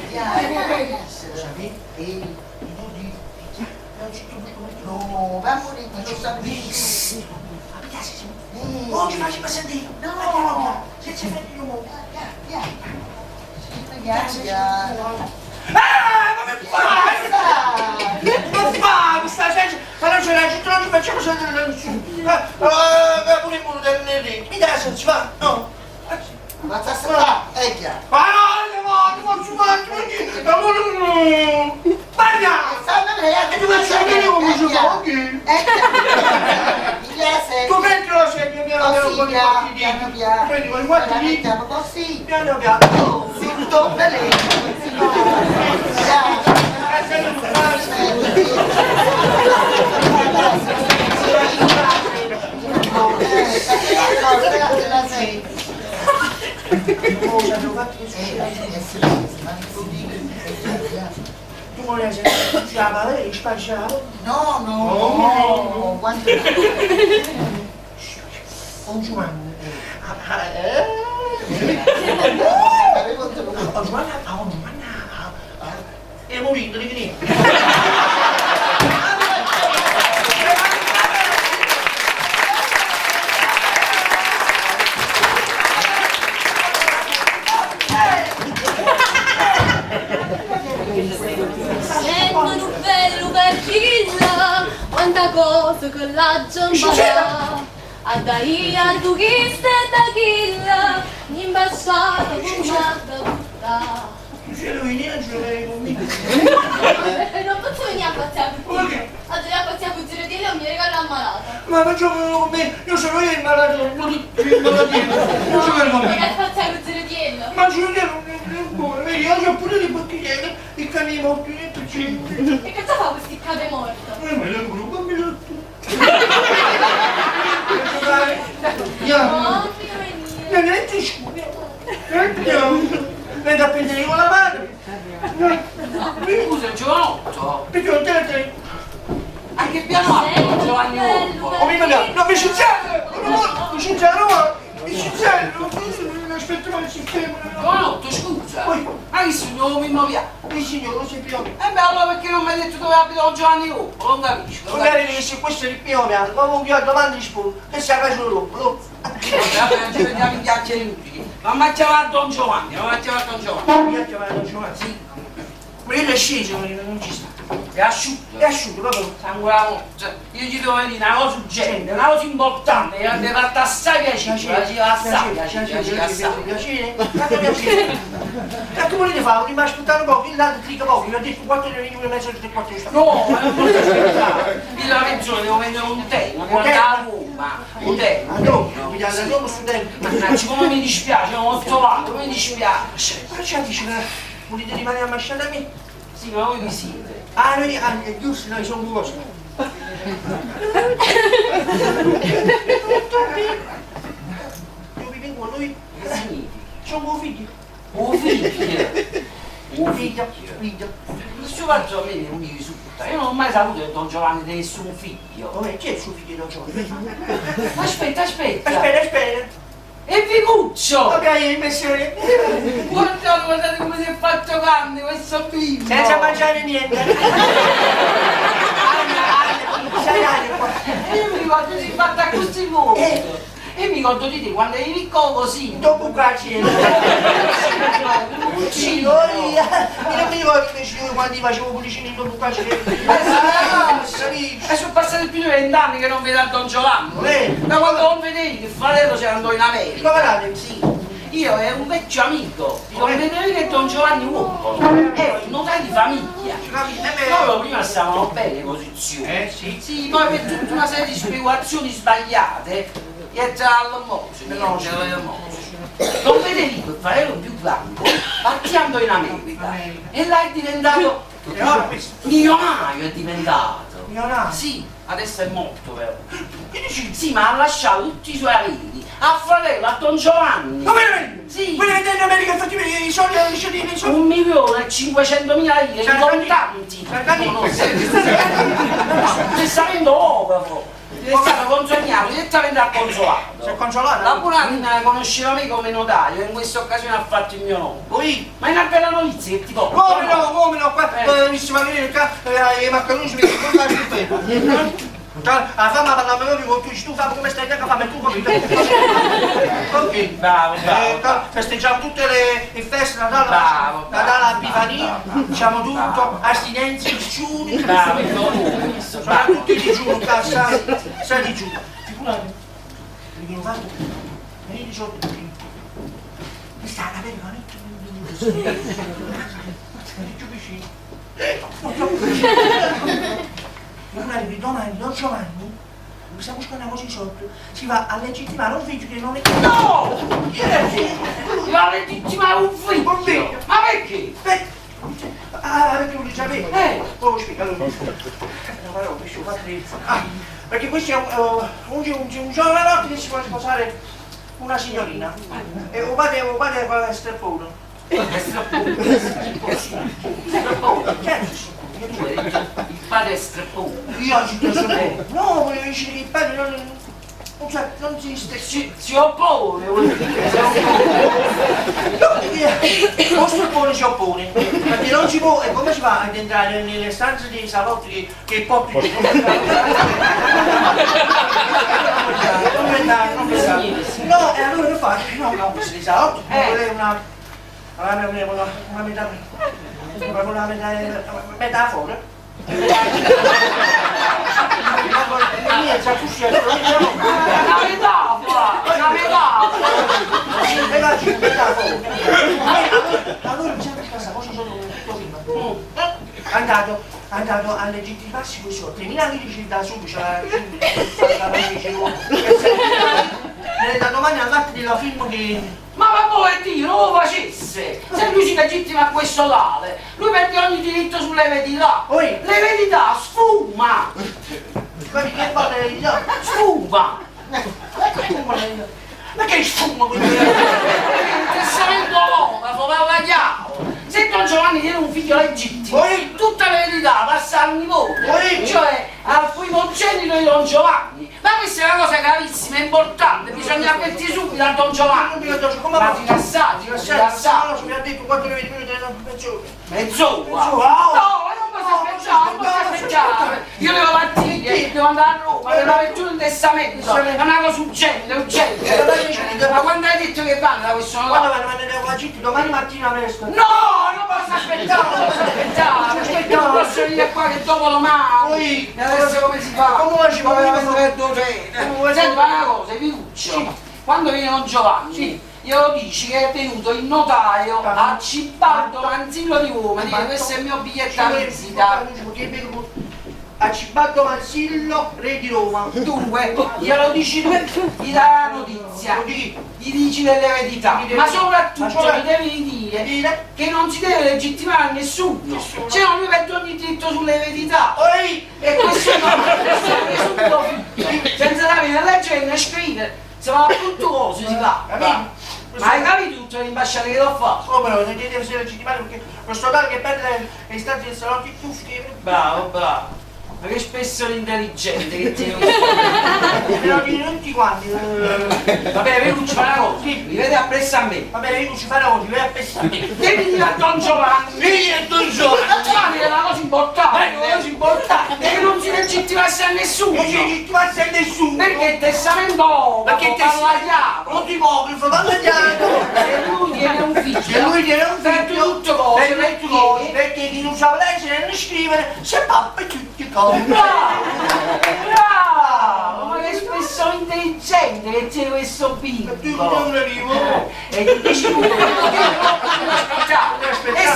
Piano, Sapete? E No, va pure, non lo sapevo. Oh, ci faccio sentire! No! Senza fare il rumore! Piano, Ah, ma che fai? Ma fa? Mi sta senza... Ma non c'è la gente, non ci facciamo sentire nessuno! Ah, pure il muro del nere! Mi dà senso, va! No! Ma sta sta, è chiaro! Ma no, no, non ci faccio, no, no! Parla! E tu faccio vedere come si fa, ok? Tu prendi la sedia, piano piano con i quattro Piano piano. Prendi con i quattro diti. Mettiamo così. Piano piano. Si tocca lei. No, no, no, quanto... Oh Giovanni. Oh Giovanni, oh Giovanni. È morito, di che? Sento bello per chilla, quanta cosa che la giambara. A da ia tu chi sta da chilla, imbasciata con una da C'è lui, niente, ce con me. Non posso venire a pazziare con te. A dove a pazziare con Girodiello mi regalo ammalata. Ma facciamo con me, io sono io il malato, non il malatino. Non ci vengo con me. Non è pazziare con Girodiello. Ma Girodiello non è buono, vedi, io ho pure di bottigliere, il cane morto, il piccino. E cosa fa questo cane morto? Ma è un gruppo mi Io. Non è ti scusa. Vengo a prendere con la madre. Scusa, giovanotto. Perché non te la tengo? Anche piano alto, Giovanni Orbo. Oh, mi manca. No, Vincenzello! Vincenzello, Vincenzello! Aspetta, ma il sistema. Giovanotto, scusa. Ma che signor mi muovia? Il signor, non sei più. E beh, allora perché non mi hai detto dove abita Giovanni Orbo? Non capisco. Magari se questo è il pione, ma un viaggio davanti rispondo, che sia caso l'uomo. Vabbè, non ci vediamo in chiacchiere inutili. Ma mi ha chiamato Don Giovanni, ma mi ha chiamato Don Giovanni. Mi ha chiamato Don Giovanni? Sì. Ma io è sceso, non ci sta. È asciutto? È asciutto, proprio. Sangue la morte. Io gli devo dire una cosa urgente, una cosa importante, che mi fatta assai piacere. Piacere, assai, piacere, assai. Piacere? Tanto piacere. Ma che volete fare? Mi aspettare un po', l'altro trica poco, mi ha detto 4 ore, 1 e mezzo, 3, 4, No, ma non posso aspettare. Io la mezz'ora devo vendere un tè, devo andare a Roma. Un tè. Ah no, mi dà la Roma studente. Mannaggia, come mi dispiace, non ho trovato, come mi dispiace. Ma c'è, dice, volete rimanere ambasciata a me? Sì, ma voi chi siete? Ah, noi, ah, è giusto, noi siamo vostri. Io vi vengo a noi. Che significa? Sono un figlio. Un figlio? Un figlio, figlio. Questo fatto a me non mi risulta. Io non ho mai saputo che Don Giovanni tenesse un figlio. Come? Chi è il suo figlio Don Giovanni? Aspetta, aspetta. Aspetta, aspetta. E Vicuccio! Ok, impressione. Guardate, guardate come si è fatto grande questo bimbo! Senza mangiare niente! E io mi ricordo si è fatta così molto! E mi ricordo di te quando eri piccolo così! Dopo cacciere! Io non mi ricordo invece io quando facevo pullicini dopo cacciere! E sono passati più di 20 anni che non vedo a Don Giovanni! Da quando non vedevi che fratello se ne andò in America! Ma Sì! Io ero un vecchio amico, di Don Federico e Don Giovanni Uoppolo, ero il notaio di famiglia. Loro prima stavano bene posizioni. Sì. Sì, poi per tutta una serie di speculazioni sbagliate, gli è all'almosina. Don Federico, il fratello più grande, partì andò in America e là è diventato milionario, è diventato. Milionario? Sì, adesso è morto però. Che dici? Sì, ma ha lasciato tutti i suoi averi a fratello, a Don Giovanni. Ma veramente? Sì. Quelli che in America fatti i soldi, i soldi, i soldi. 1.500.000 lire in contanti. No, no, testamento oro. È stato consegnato direttamente al consolato. Si è consolato? La buonanima conosceva me come notaio e in questa occasione ha fatto il mio nome. Poi? Ma è una bella notizia che ti porto. Come no, come no, qua, mi si va a qua, i maccheroni mi sono La fama parla proprio con tu, tu fai come stai, che fame tu come Ok, bravo, bravo. Festeggiamo tutte le feste, Natale, bravo, Natale, Epifania, diciamo tutto, astinenze, digiuni. Bravo, il nome, Sono tutti digiuni, qua, sai digiuni. Figurati, perché l'ho fatto, nel 18, mi sta la verità, non vicino. Figurati, domani, Don Giovanni, stiamo buscando una cosa di sotto, si va a legittimare un figlio che non è... No! Chi è il figlio? Si va a legittimare un figlio? Un figlio! Ma perché? Ah, perché non lo sapevo? Poi lo spiego, allora. Una parola, questo fatto di... Ah, perché questo è un giovanotto che si vuole sposare una signorina. E o padre è streppone. È streppone? È streppone. Certo. Tu hai detto il padre è streppone. Io oggi ti sono. No, volevo dire che il padre non. Non, cioè, non si Si, si oppone, vuol dire, si oppone. No, lo streppone si oppone. Perché non si può. E come si fa ad entrare nelle stanze dei salotti che, che porti Non pensare, non pensare. No, e allora che fa? No, no, questo dei salotti. Volevo una. Una, una, una, una metafora. Una metafora. Una metafora, una metafora. Allora mi sembra che questa cosa sono tutto prima. È andato, è andato a legittimarsi questo 3.000 lire da subito, da domani al latte della film che... Ma va povettino, non lo facesse! Se lui si legittima a questo tale, lui perde ogni diritto sull'eredità. L'eredità sfuma! Ma che fa l'eredità? Sfuma! Ma che sfuma Il testamento olografo parla chiaro! Se Don Giovanni tiene un figlio legittimo, tutta l'eredità passa al nipote, cioè al primogenito di Don Giovanni. Ma questa è una cosa gravissima, importante, bisogna avvertire subito a Don Giovanni. Ma rilassati, rilassati. Mi ha detto quanto ne vedi minuti della mezz'ora. Mezz'ora? No, non posso aspettare, non posso aspettare. Io devo partire, devo andare a Roma, devo avere tutto il testamento. È una cosa urgente, urgente. Ma quando hai detto che vanno da questo Quando vanno vanno a domani mattina presto. No, non posso aspettare, non posso aspettare. Io non posso venire qua che dopo domani. E adesso come si fa? Come si fa? Senti, ma una cosa, Viluccio, quando viene Don Giovanni, glielo dici che è venuto il notaio a Cibaldo Manzillo di Roma, dice questo è il mio biglietto a visita. A Cibaldo Manzillo, re di Roma. Dunque, glielo dici tu, gli dai la notizia, gli dici dell'eredità, ma soprattutto gli devi dire che non si deve legittimare a nessuno, cioè non lui perde ogni diritto sull'eredità. E questo no, questo è presunto figlio, senza sapere né leggere né scrivere, se va tutto cose si fa. Ma hai capito tutte le imbasciate che l'ho fatto? Come no, non deve essere legittimato perché questo tale che perde le istanze del salotto tuffi. Bravo, bravo. Ma che spesso l'intelligente che tiene Me lo dicono tutti quanti. Va bene, Veruccio, fa una cosa. Mi vede appresso a me. Va bene, Veruccio, fa una cosa, mi vede appresso a me. Devi dire a Don Giovanni. Devi dire a Don Giovanni. Don Giovanni è una cosa importante. È una cosa importante. Che non si legittimasse a nessuno. Non si legittimasse a nessuno. Perché il testamento Perché il testamento non ti muovi, parla chiaro. Se lui tiene un figlio. Se lui tiene un figlio. Per tutto cose. Per tutto cose. Perché chi non sa leggere né scrivere, se pappa tutti cose. Bravo! Bravo! Ma che spesso intelligente che tiene questo bimbo! E ti dici tu, eh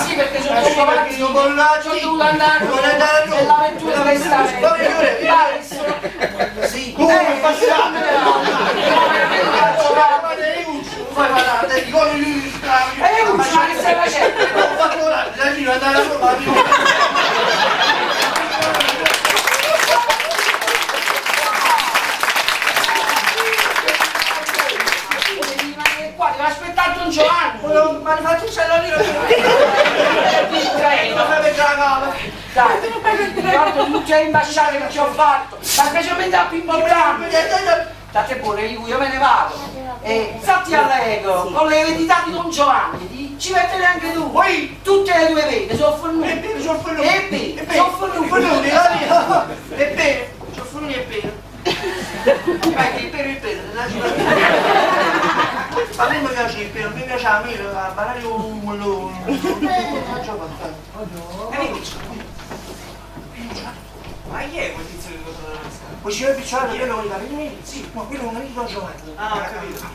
sì, perché sono dovuto partire, sono dovuto andare a Roma, e l'avventura questa è. Sì, come facciamo? E io ma che stai facendo? Ho fatto la andare a Roma. Aspettato Don Giovanni! Ma ne faccio il cellulare! Dai, guarda tutte le imbasciate che ci ho fatto, ma specialmente la più importante! State pure, io me ne vado! E stati allegro, con l'eredità di Don Giovanni, ci mettere anche tu! Poi tutte le tue vene sono fornute! E sono fornute! E bene, sono fornute! E bene, sono fornute e bene! Perché il pero e il pero, a me mi piace il pero, a me piace la mela, la banana un melone. Ma chi è quel tizio che controlla la scala? Poi signor Picciolato, quello con i capelli neri? Sì, no, quello è un amico di Don Giovanni. Ah, ho capito.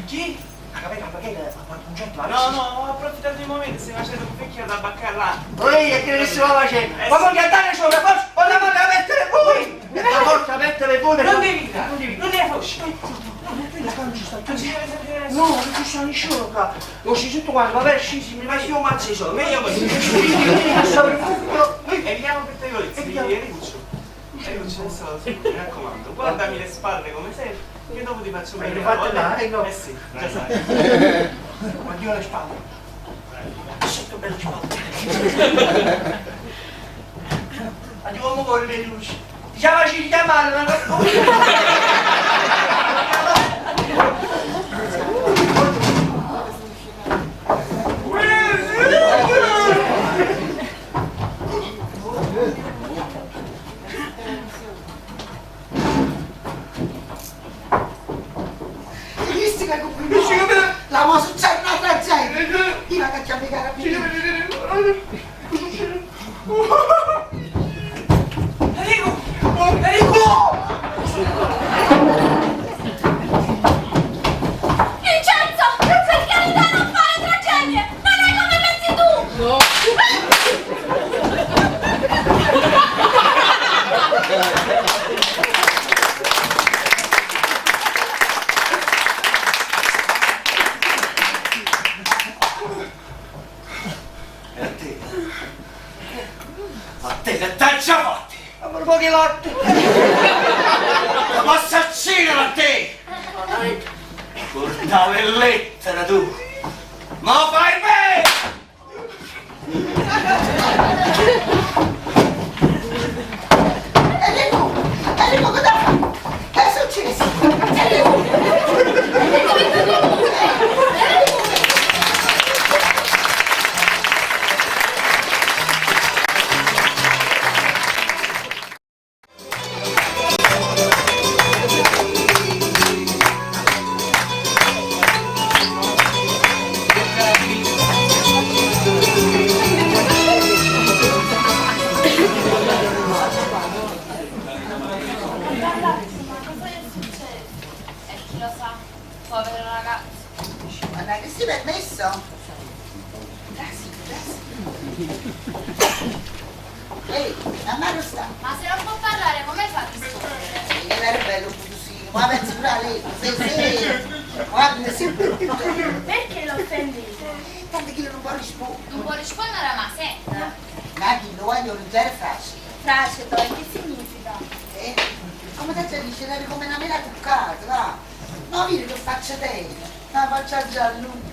Chi? No, No, no, ho approfittato di un momento, stai facendo un vecchio da baccalà. Ehi, e che ne si va facendo? Ma voglio andare sopra, forza, voglio andare a mettere voi! La forza, mettere voi! Non devi entrare, non devi non devi uscire. Non ci deve sentire nessuno. No, non ci sta nessuno qua. Lo si tutto quanto, vabbè, sì, mi vai io mazzo i soldi. Meglio così. Evitiamo pettegolezzi, Ericuccio. Ericuccio, adesso mi raccomando, guardami le spalle come sempre, che dopo ti faccio Ma bene. le fate là, eh no. Eh sì, già sai. Guardi le spalle. Sento belle spalle. Ma di come corre Ferruccio? Diciamo ci chiamare, ma non... Hai visto che complimento? La mo succede una tragedia. Io vado a chiamare i carabinieri. Enrico! Enrico! Vincenzo! Per carità non fare tragedie! Non è come pensi tu! E a te? A te che t'ha già fatti? Ma un po' di latte! La posso uccidere a te! Portavo le lettere tu! Ma fai bene! Enrico, Enrico, cosa fai? Che è successo? Enrico! Ragazzi, ma cosa è successo? E chi lo sa, povero ragazzo. Ma che si è permesso? Trasi, trasi. Ehi, a Mario sta. Ma se non può parlare, come fa a rispondere? Sì, che era bello pulsino, ma pensi pure a lei. Sì, sì. Guarda, sì. Perché lo offendete? Tanto che io non può rispondere. Non può rispondere, ma senta. Ma chi lo voglio non c'era facile. Fracido, e che significa? Eh? Come te dice, eri come una mela cuccata, va. No, vedi che faccia te, una faccia gialluta.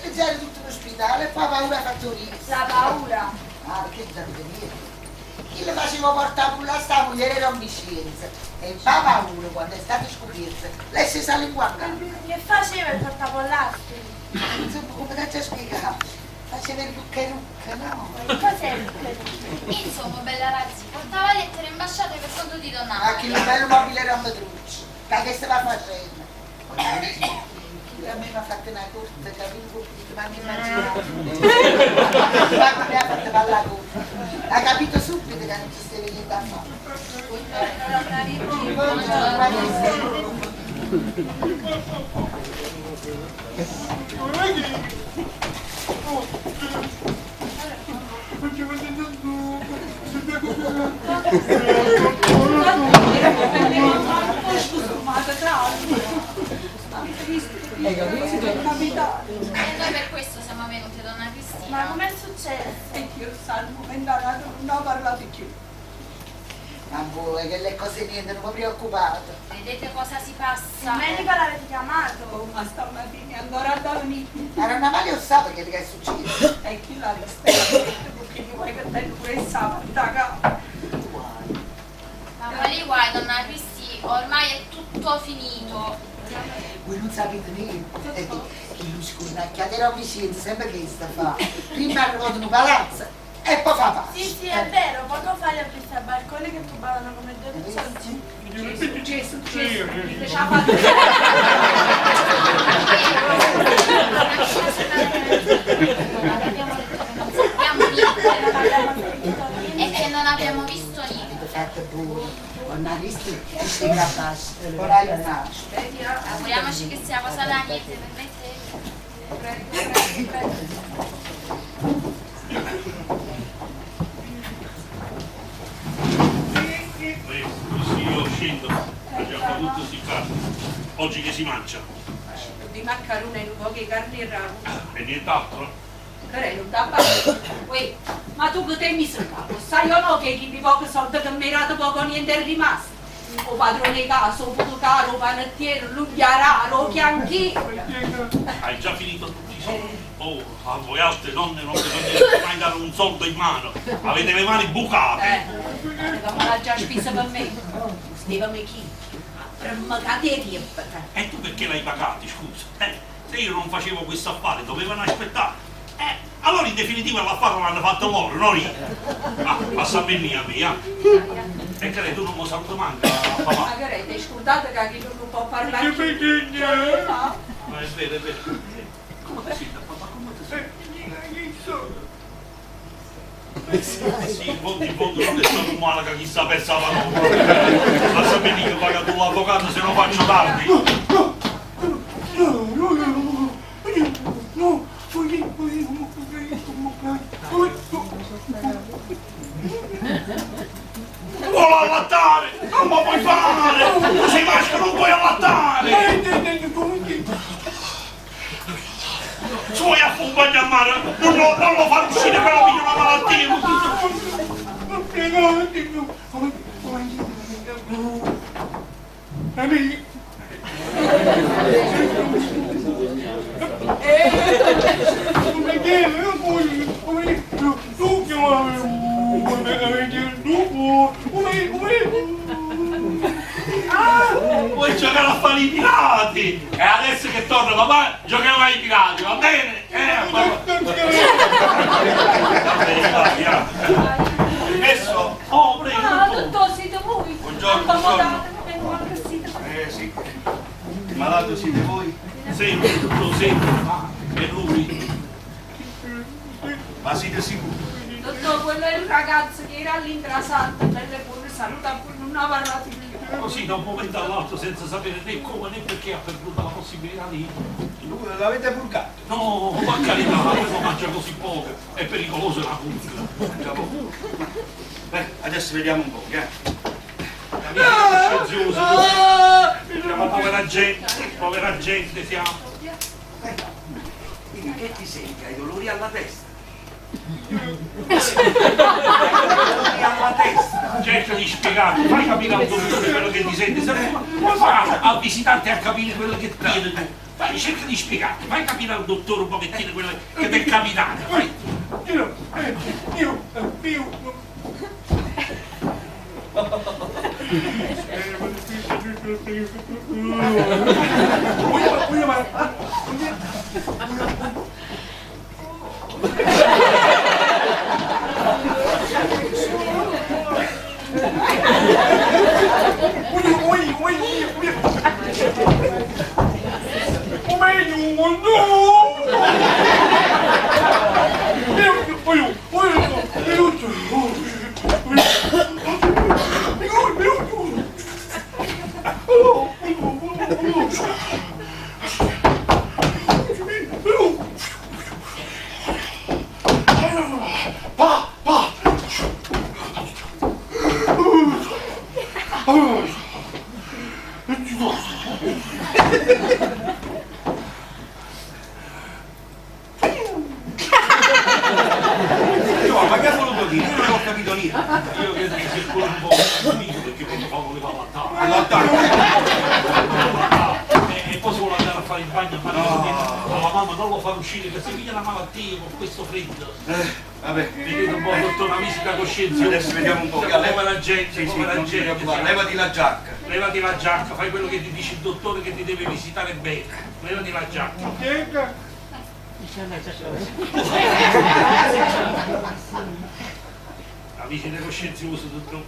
Io già ero tutto l'ospedale e poi paura ha fatto ridere. La paura. Ah, perché non sapete niente? Chi le faceva portare pure la sta moglie era omniscienza. E fa paura quando è stata scoperta, lei si sa linguaca. Che faceva il portapollastri? Insomma, come te ci spiegato? Faceva il rucca rucca, no? Cos'è il rucca? Insomma, bella ragazzi, portava lettere e imbasciate per conto di donna Ma che Amalia. bello mobile era un petruccio, ma che stava facendo? Chi a me mi ha fatto una corte, capito? Ma mi immaginavo. Ma mi ha fatto parlare corte. Ha capito subito che non ci stava niente a fare. Buongiorno, ma che sei? Un po' scostumata, tra l'altro. Avete visto che è capitato? E noi per questo siamo venute, donna Cristina. Ma com'è successo? E chi lo sa, al momento non ho parlato più. Ma voi che le cose niente, non mi preoccupate. Vedete cosa si passa? Il medico l'avete chiamato? Oh, ma stamattina è ancora da venire. Ma non Amalia lo sa perché che è successo. E chi l'ha vista? Perché gli vuoi che te pure sa, da Ma quali guai, donna Cristina? Ormai è tutto finito. Voi non sapete niente. Chi lo scurnacchiate era omniscienza, sempre che sta fa. Prima è arrivato in un palazzo e poi fa pace. Sì, sì, è vero, poco fa li ho visti al balcone che tubavano come due piccioncini. Gesù, Gesù, Gesù, che ci ha fatto? Abbiamo detto che non sappiamo niente e che non abbiamo visto niente. Fate pure. Non ha visto che si capace. Ora io nasco. Auguriamoci che sia cosa da niente, permettete? Sì, io scendo, abbiamo fatto tutto casa. Oggi che si mangia? Di maccarone e un po' di carne e ragù. E nient'altro? Però non da parte. Uè, ma tu che te mi sei capo? Sai o no che chi mi pochi soldi che mi hai dato poco niente è rimasto? O padrone casa, o caro, o panettiere, l'unghiararo, o chianchiere. Hai già finito tutti i soldi? Oh, a voi altre donne non bisognerebbe mai dare un soldo in mano. Avete le mani bucate. Eh, l'ha già spesa per me. Stevamo chi? Per me che E tu perché l'hai pagati, scusa? Eh, se io non facevo questo affare, dovevano aspettare. Eh, allora in definitiva l'affare l'hanno fatto loro, non io. Ah, passa bene a me, eh. E che tu non mi saluto manco, papà. Magari ti scordate che chi non può parlare. Ma è vero, è vero. Come ti senti, papà? Come ti senti? Sì, in fondo non è stato male che chissà pensava no. Ma sapete che paga tu l'avvocato se lo faccio tardi. Vuole allattare! Non lo puoi fare! Tu sei maschio, non puoi allattare! Se vuoi affumbare a mare, non lo, non lo far uscire per la piglia una malattia! Vuoi giocare a fare i pirati? E adesso che torna papà, giochiamo ai pirati, va bene? Papà. Va bene, va, via. Adesso? Oh, prego. Ah, dottor, siete voi? Buongiorno, buongiorno. Siete. Eh sì. Il malato siete voi? Sì, tutto sì. E lui? Ma siete sicuri? Dottor, quello è il ragazzo che era all'intrasatta, belle pure, saluta pure, non ha parlato più. Così da un momento all'altro senza sapere né come né perché ha perduto la possibilità di... Lui l'avete purgato? No, ma carità, uno mangia così poco, è pericoloso la purga. Mangia poco. Beh, adesso vediamo un po', eh. La vita è coscienziosa, siamo povera gente siamo. Dimmi, che ti senti? Hai dolori alla testa? Dolori alla testa! Cerca di spiegarti, fai capire al dottore quello che ti senti, se no come fa a visitarti e a capire quello che tieni tu? Fai, cerca di spiegarti, fai capire al dottore un pochettino quello che ti è capitato. Fai. Io, ma che ha voluto dire? Io non ho capito niente. Io credo che sia ancora un po' confuso perché papà voleva allattare. Allattare? E poi se vuole andare a fare il bagno a fare no. Alla mamma non lo fa uscire perché si piglia la malattia con questo freddo. Vabbè. Vedete un po', dottore, una visita coscienziosa. Adesso vediamo un po'. Povera gente, sì, sì, povera non ti gente. preoccupare, levati la giacca. Levati la giacca, fai quello che ti dice il dottore che ti deve visitare bene. Levati la giacca. La visita coscienziosa, dottore.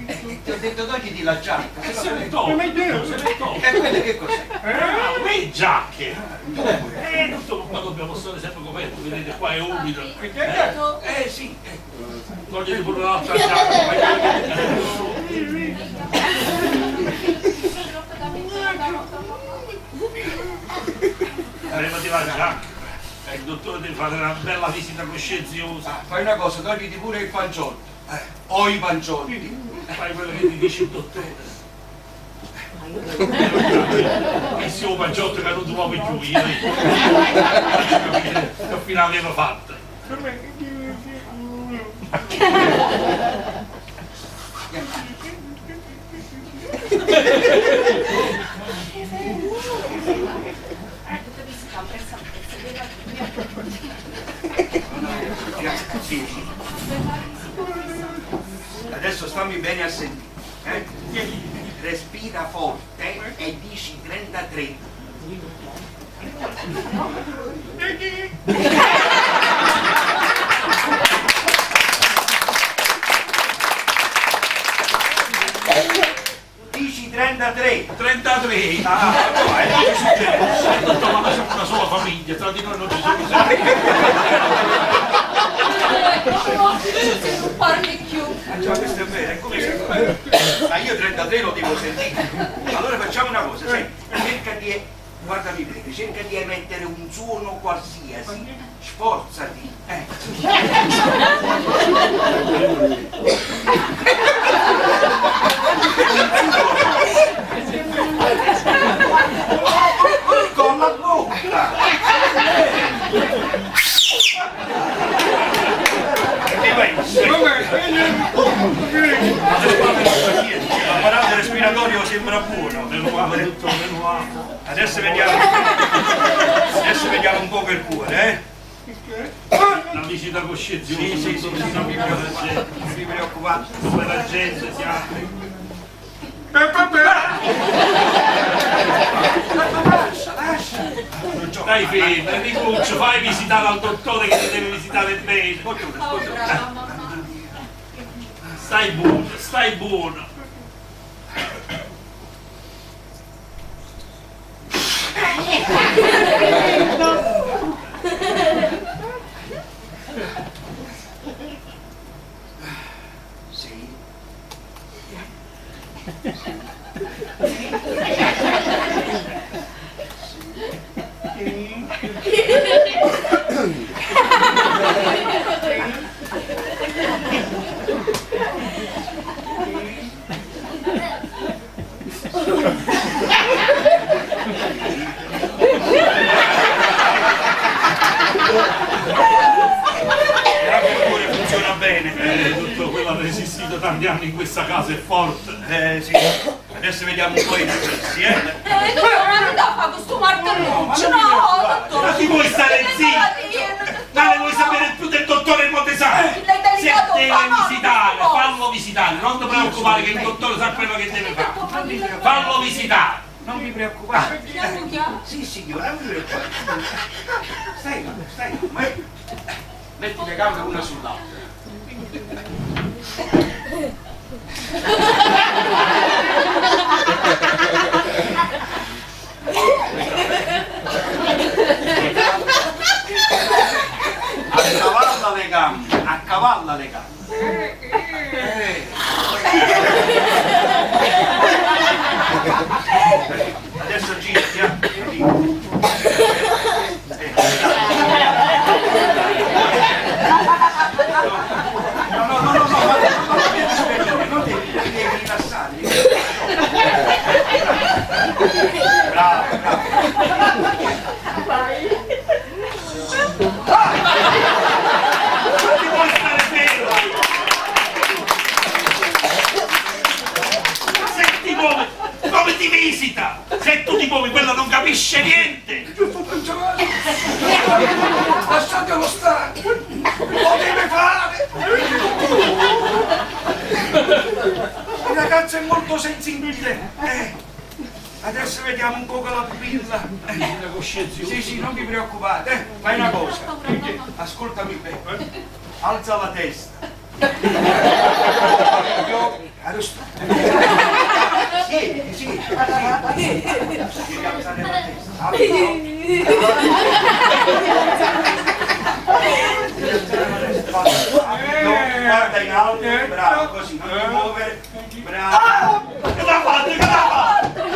Ti ho detto togliti la giacca. E se ne toglie, se ne toglie. E quelle che cos'è? Ah, le giacche! Dottore, qua dobbiamo stare sempre coperti, vedete qua è umido. Sì. Togliti pure l'altra giacca. Fai Levati la giacca. Il dottore deve fare una bella visita coscienziosa. Ah, fai una cosa, togliti pure il panciotto. O i panciotti. Fai quello che ti dice il dottore. E se un panciotto che non trovo più io. Faccio capire che fine aveva fatta. Sì. Adesso stammi bene a sentire. Eh? Respira forte e dici 33. Dici 33. 33? Ah, no, eh, che succede? Dottor, ma noi siamo una sola famiglia, tra di noi non ci sono sempre. Se non parli più. Ah, già, questo è vero, è come se... Ma io 33 lo devo sentire. Allora facciamo una cosa, senti, cerca di... Guardami bene, cerca di emettere un suono qualsiasi. Sforzati. Con la bocca! Che pensi? L'apparato respiratorio sembra buono. Meno male, dottore, meno male. Adesso vediamo. Adesso vediamo un po' il cuore, eh? Una visita coscienziosa. Sì, sì, sì, sì, non mi preoccupate. Non mi preoccupate. Come la gente si apre. Lascia, lascia. Dai fermo, Enricuccio, fai visitare al dottore che ti deve visitare bene. Oh, brava mamma. Stai buono, stai buono. Sì. E anche il cuore funziona bene. Tutto quello ha resistito tanti anni in questa casa è forte. Sì. Adesso vediamo un po' i riflessi, eh? Dottore, ma non da fare questo martelluccio, no, dottore. Ma ti vuoi stare zitto? Ma ne vuoi sapere più del dottore Montesano? L'hai Se delicato, deve ma no, visitare, non posso. fallo visitare, non ti preoccupare che il dottore sa quello che deve fare. Fallo visitare. Non vi preoccupate. Chiamo, Sì, signora, non vi preoccupate. Stai, stai, ma metti le gambe una sull'altra. Accavalla le gambe, accavalla le gambe. Adesso girati, girati. No, no, no, no, no, ma non devi sperare, non devi, ti devi rilassare. Bravo, bravo. Non ti puoi stare fermo. Senti come ti visita. Se tu ti muovi, quello non capisce niente. Lasciatelo stare! Lo deve fare! Il ragazzo è molto sensibile. Adesso vediamo un po' con la pupilla. Sì, sì, non vi preoccupate. Fai una cosa. Ascoltami bene. Alza la testa. Adesso. Siediti, siediti, siediti. Devi alzare la testa. Apri gli occhi. Guarda in alto, bravo, così, non ti muovere, bravo. Che l'ha fatto? Che l'ha fatto? Che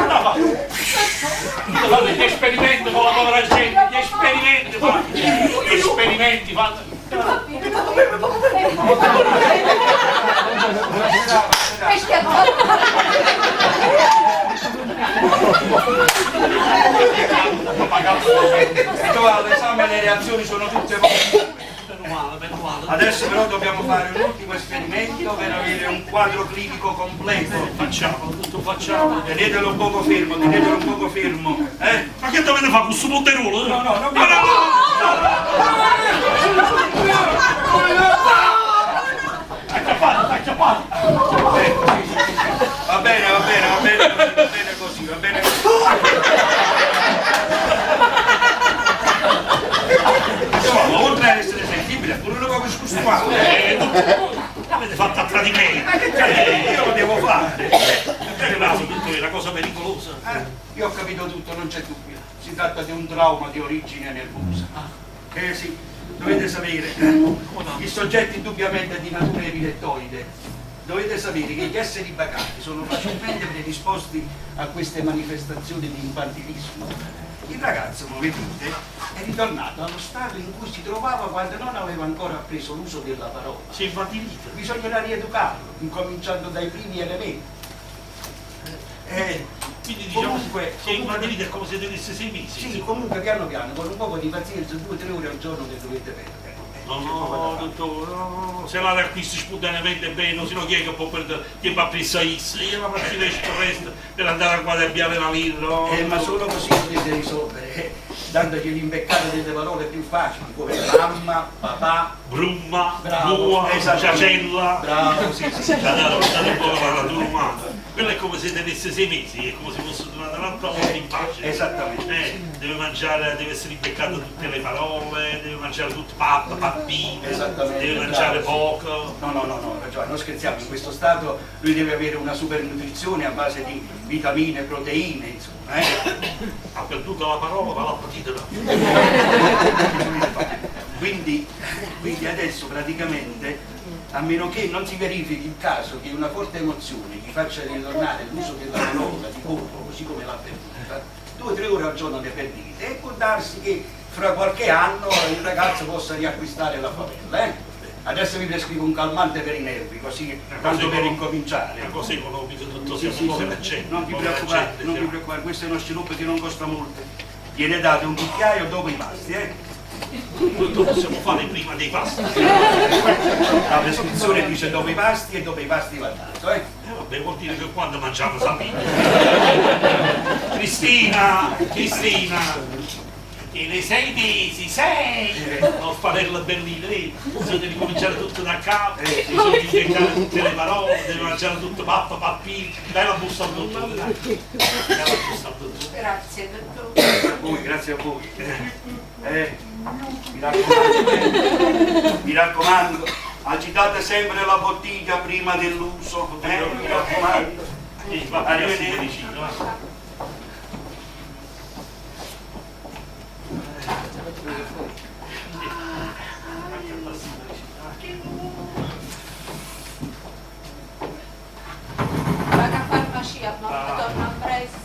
l'ha fatto? Fanno gli esperimenti con la povera gente, gli esperimenti fanno, gli esperimenti fanno. All'esame le reazioni sono tutte positive. Meno male, meno male. Adesso però dobbiamo fare un ultimo esperimento per avere un quadro clinico completo. Facciamolo, tutto facciamolo. Tenetelo un poco fermo, tenetelo un poco fermo. Eh? Ma che dovete fare questo monteruolo? No, no, no, non no, no, Acchiappato, acchiappato. Ecco, sì, sì, sì. Va bene, va bene, va bene così, va bene così, va bene così. Insomma, ma oltre ad essere sensibile, è pure un poco scostumato. L'avete fatta a tradimento. Ma che c'è? Io lo devo fare. Che naso, dottore, è una cosa pericolosa. Io ho capito tutto, non c'è dubbio. Si tratta di un trauma di origine nervosa. Eh sì, dovete sapere, il soggetto indubbiamente è di natura epilettoide. Dovete sapere che gli esseri bacati sono facilmente predisposti a queste manifestazioni di infantilismo. Il ragazzo, come vedete, è ritornato allo stato in cui si trovava quando non aveva ancora appreso l'uso della parola. Si è infantilito. Bisognerà rieducarlo, incominciando dai primi elementi. Quindi diciamo, comunque, si è infantilito è come se tenesse 6 mesi. Sì, comunque piano piano, con un poco di pazienza, 2 o 3 ore al giorno che dovete perdere. No, no, dottore, no, no, se la riacquisti spontaneamente bene, se no chi è che può perdere tempo a pressarsi? Io la mattina esco presto per andare a guadagnare la lira. No? Ma solo così potete risolvere, dandogli l'imbeccata delle parole più facili, come mamma, papà, brumma, bravo, bua, esattamente. ciacella. Bravo, sì, sì. Date un po' la natura umana. Quello è come se tenesse 6 mesi, è come se fosse tornato un'altra volta in pace. Esattamente. Deve mangiare, deve essere imbeccato tutte le parole, deve mangiare tutto pappa, pappino, Esattamente, deve mangiare bravo. poco. No, no, no, no, Giovanni, non scherziamo, in questo stato lui deve avere una supernutrizione a base di vitamine, proteine, insomma. Ha perduto la parola, ma l'appetito no. Quindi adesso praticamente, a meno che non si verifichi il caso che una forte emozione gli faccia ritornare l'uso della parola di colpo, così come l'ha perduta, 2 o 3 ore al giorno le perdite, e può darsi che fra qualche anno il ragazzo possa riacquistare la favella. Adesso vi prescrivo un calmante per i nervi, così tanto per incominciare. Una cosa economica, tutto Sì, siamo sì, povera sì. gente. Non vi povera preoccupate, gente, non vi siamo. preoccupate, questo è uno sciroppo che non costa molto. Gliene date un cucchiaio dopo i pasti, Tutto possiamo fare prima dei pasti. La prescrizione dice dopo i pasti e dopo i pasti va dato, Vabbè, vuol dire che quando mangiamo sapete. Cristina, Cristina, tiene 6 mesi, 6! Non farella bellina, vedi? Bisogna ricominciare tutto da capo, bisogna imbeccare tutte le parole, deve mangiare tutto pappa, pappino. Dai la busta al dottore, dai. Dai la busta al dottore. Grazie, dottore. Grazie a voi, grazie a voi. Mi raccomando, mi raccomando, agitate sempre la bottiglia prima dell'uso, mi raccomando. Va, Arrivederci. Vado a farmacia, ma torno presto.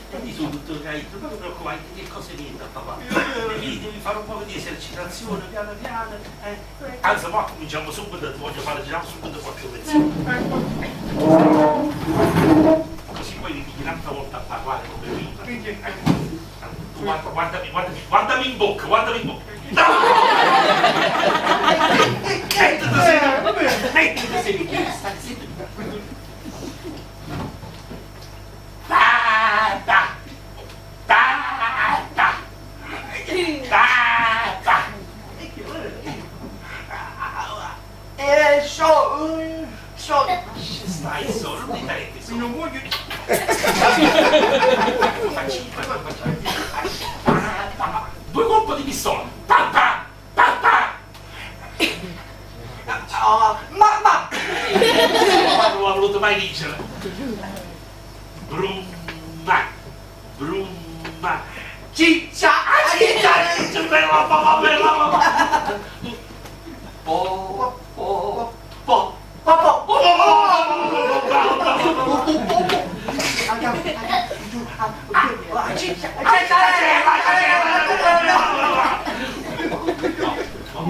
Quindi tu, dottor Gaetano, non ti preoccupare, che cosa niente a papà. Devi fare un po' di esercitazione, piano piano. Anzi, ma cominciamo subito, ti voglio fare già subito qualche lezione. Così poi ripigli un'altra volta a parlare come prima. Guarda, guardami, guardami, guardami in bocca, guardami in bocca. No! Mettiti seduto, mettiti seduto, stai seduto. Papà, papà, papà. So. Stai solo, non mi dai solo. Non voglio. Due colpi di pistola. Papà, papà. Mamma! Ma non l'ha voluto mai dicere. Brumma, brumma. Ciccia! Ciccia, ciccia, bella papà, bella papà. Po, po, po. Papà! Ciccia!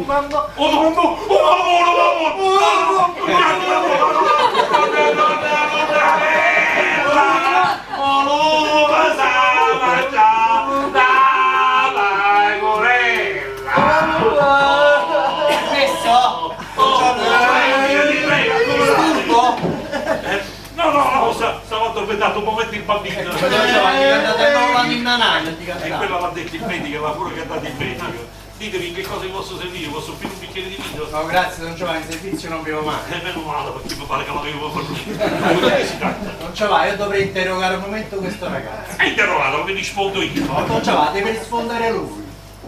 Mamma! Questo? Scusi, vi dato un momento il bambino. Don Giovanni, cantate ancora la ninna nanna, di E cantare. quella l'ha detto il medico, l'ha pure cantato il medico. Ditemi in che cosa vi posso servire, posso offrire un bicchiere di vino? No, grazie Don Giovanni, servizio non bevo mai. Meno male, perché mi pare che l'avevo fornito. Che si tratta? Don Giovanni, io dovrei interrogare un momento questo ragazzo. È interrogato, vi rispondo io. No, Don Giovanni, deve rispondere lui.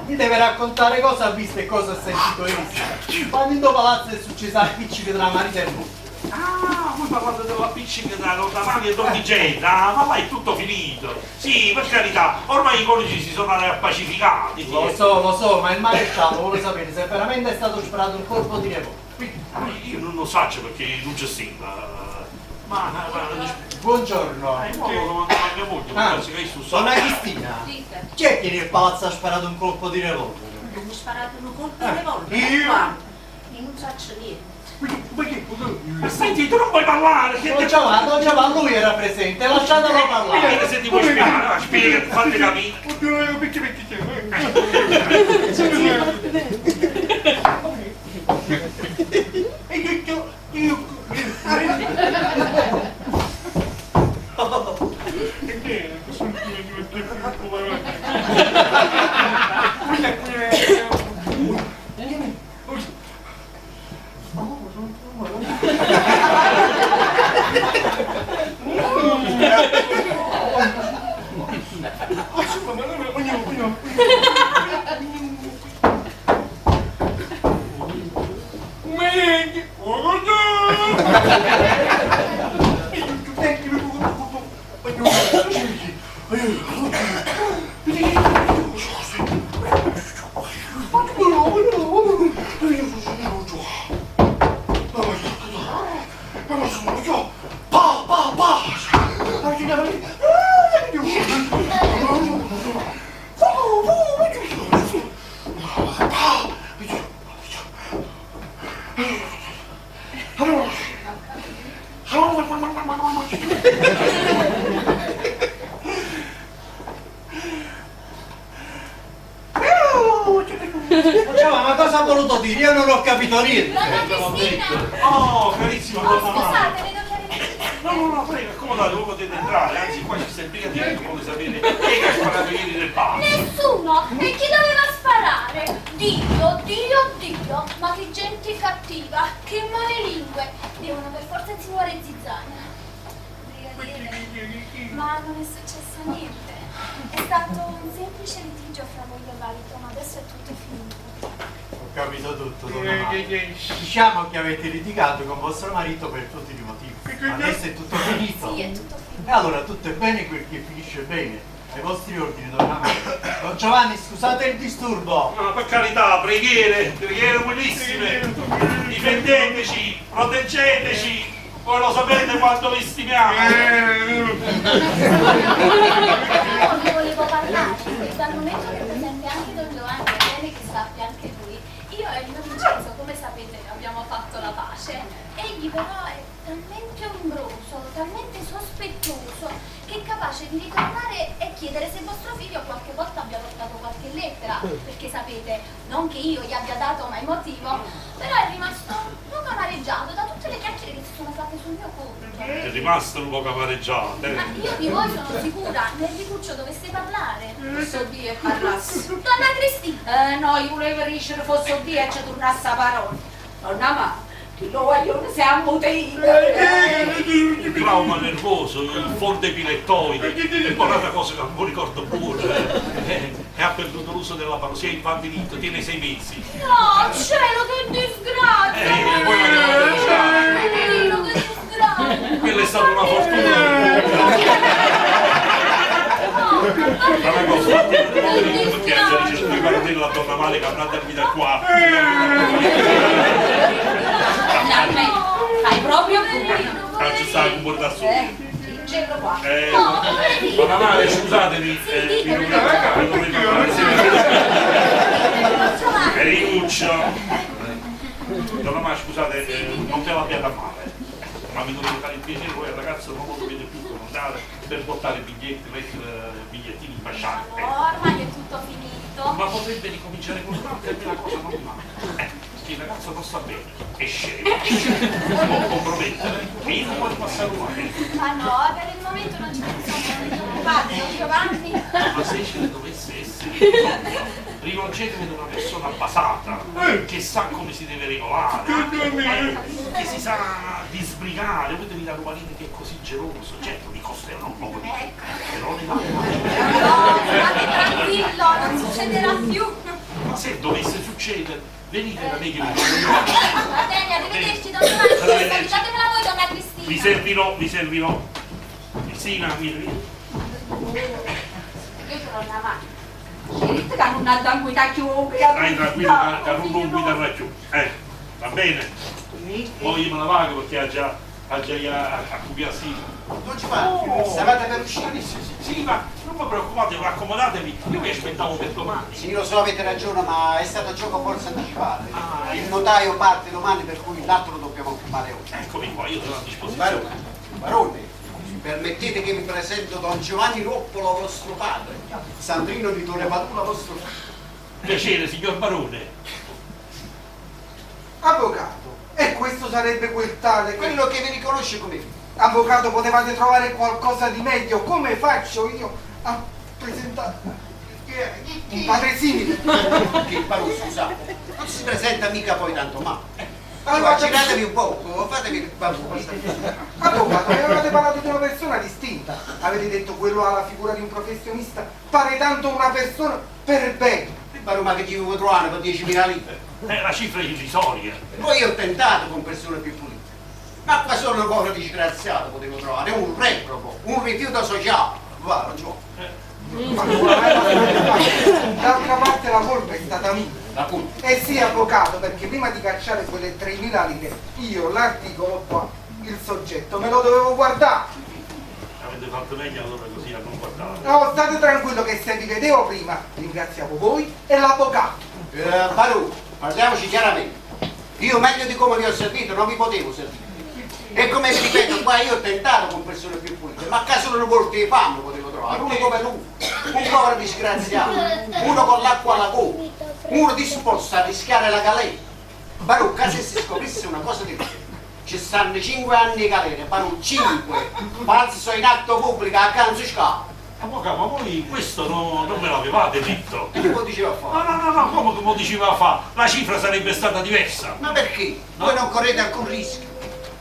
Mi deve raccontare cosa ha visto e cosa ha sentito io. Quando in palazzo è successa la appiccica tra marito e moglie. Ah, voi parlate dell'appiccica tra Donna Maria e Don Gigenda, ma là è tutto finito. Sì, per carità, ormai i coniugi si sono appacificati. sì. Lo so, ma il maresciallo vuole sapere se veramente è stato sparato un colpo di revolver. Ah, Io non lo so perché non c'è sembra. Ma, ma, Buongiorno. mo lo domando a mia moglie, Ah, penso che io so. Donna Cristina, Dite. chi è che nel palazzo ha sparato un colpo di revolver? Mi sparato un colpo di revolver. Io? Qua. Io non saccio niente. Ma senti, tu non puoi parlare, che Don Giovanni, Don Giovanni, lui era presente, lasciatelo parlare. Vedi se ti puoi spiegare, va, spiega, fatti capire. Don Giovanni, ma cosa ha voluto dire? Io non ho capito niente. Donna Cristina! Oh, carissima Oh, donna Maria. scusate, vedo che avete... No, no, no, prego, accomodate, voi potete entrare, anzi qua ci sta il brigadiere che vuole sapere chi è che ha sparato ieri nel palazzo. Nessuno! E chi doveva sparare? Dio, Dio, Dio! Ma che gente cattiva, che malelingue! Devono per forza insinuare zizzania. Brigadiere, ma non è successo niente. È stato un semplice litigio fra moglie e marito, ma adesso è tutto finito. Ho capito tutto, donna Maria. Diciamo che avete litigato con vostro marito per tutti i motivi. Ma adesso è tutto finito. Sì, è tutto finito. E allora tutto è bene quel che finisce bene. Ai vostri ordini, donna Maria. Don Giovanni, scusate il disturbo. No, per carità, preghiere, preghiere buonissime. Difendeteci, proteggeteci. Voi lo sapete quanto vi stimiamo. Però vi volevo parlare, e dal momento che è presente anche Don Giovanni, è bene che sappia anche lui. Io e il mio Vincenzo, come sapete, abbiamo fatto la pace. Egli però è talmente ombroso, talmente sospettoso, che è capace di ritornare e chiedere se vostro figlio qualche volta abbia portato qualche lettera, perché sapete, non che io gli abbia dato mai motivo, però è rimasto un poco amareggiato da tutte le chiacchiere che si sono fatte sul mio conto. È rimasto un poco amareggiato. Ma io di voi sono sicura, nel riguccio dovesse parlare. Fosse Dio e parlasse. Donna Cristina! No, io volevo dicere fosse Dio e ci tornasse la parola. Donna ma, che lo vogliono siamo mutiti. Il trauma nervoso, il fondo epilettoide, e poi un'altra cosa che non mi ricordo pure, e ha perduto l'uso della parola, si è infantilito, tiene 6 mesi. No, cielo, che disgrazia! Poi la devo denunciare. Poverino, che disgrazia! Quella è stata una fortuna. Ma una cosa, perché dice, tu guardi la donna male che avrà da qua. Finalmente, fai proprio bene. Ah, ci sta con porta su. Cielo qua. Donna Male, scusatemi, mi dovrei parlare. Rinuccio. Donna Male, scusate, non te l'abbiate a male, ma mi dovete fare il piacere, voi al ragazzo non lo dovete più comandare per portare biglietti, mettere bigliettini in fasciate. No, ormai è tutto finito. Ma potrebbe ricominciare con un'altra e me la cosa non mi manca. Perché il ragazzo non sta bene, è scemo, può compromettere e io non voglio passare un male. Ma no, per il momento non ce ne sono, non vi preoccupate, don Giovanni. Ma se ce ne dovesse essere bisogno, rivolgetevi ad una persona basata, che sa come si deve regolare, che si sa disbrigare. Voi devi dare un marito che è così geloso, certo mi costerà un poco di più, però ne vale. No, state tranquillo, non succederà più. Ma se dovesse succedere, venite da me che vi trovo io. Va bene, arrivederci, don Giovanni. Arrivederci. Salutatemela voi, donna Cristina. Vi servirò, vi servirò. Cristina, vieni, vieni. Io sono una mano. Ci che non ha da guidare più. Stai tranquillo che non guiderà più. Va bene? Poi io me la vago perché ha già a, a copiarsi. Don Giovanni, stavate per uscire? Sì, sì, sì, ma non vi preoccupate, accomodatevi, io vi aspettavo per domani. Sì, lo so, avete ragione, ma è stato gioco forza anticipata. Ah, Il notaio parte domani, per cui l'atto lo dobbiamo firmare oggi. Eccomi qua, io sono a disposizione. Barone, barone, permettete che vi presento Don Giovanni Roppolo, vostro padre, Sandrino di Torre Padula, vostro figlio. Piacere, signor Barone. Avvocato, e questo sarebbe quel tale che... Quello che vi riconosce come figlio. Avvocato, potevate trovare qualcosa di meglio. Come faccio io a presentare un padre simile? Che barone, scusate, non si presenta mica poi tanto male. Allora, Allora, giratevi un poco, fatevi il Avvocato, mi avevate parlato di una persona distinta. Avete detto quello ha la figura di un professionista, pare tanto una persona per bene. Barone, ma che ci vuoi trovare per 10.000 lire? La cifra è irrisoria. Poi io ho tentato con persone più pulite, ma qua solo un povero disgraziato potevo trovare, un reprobo, un rifiuto sociale. Va, ragione. Ma d'altra parte la colpa è stata mia. La colpa? Eh sì, avvocato, perché prima di cacciare quelle 3.000 lire, io l'articolo qua, il soggetto, me lo dovevo guardare. Avete fatto meglio allora così a non guardare. No, state tranquillo che se vi vedevo prima, ringraziavo voi e l'avvocato. Barone, parliamoci chiaramente. Io meglio di come vi ho servito non vi potevo servire. E come vi ripeto, qua io ho tentato con persone più pulite, ma a caso non volti di fame potevo trovare, uno come lui, un povero disgraziato, uno con l'acqua alla gola, uno disposto a rischiare la galera. Barucca, se si scoprisse una cosa del genere, ci stanno 5 anni di galera, Barucca, 5, falso in atto pubblico a canzo scala. Avvocato, ma voi questo no, non me l'avevate detto. E che lo diceva a fare? No, no, no, no, come lo diceva a fare? La cifra sarebbe stata diversa. Ma perché? No. Voi non correte alcun rischio.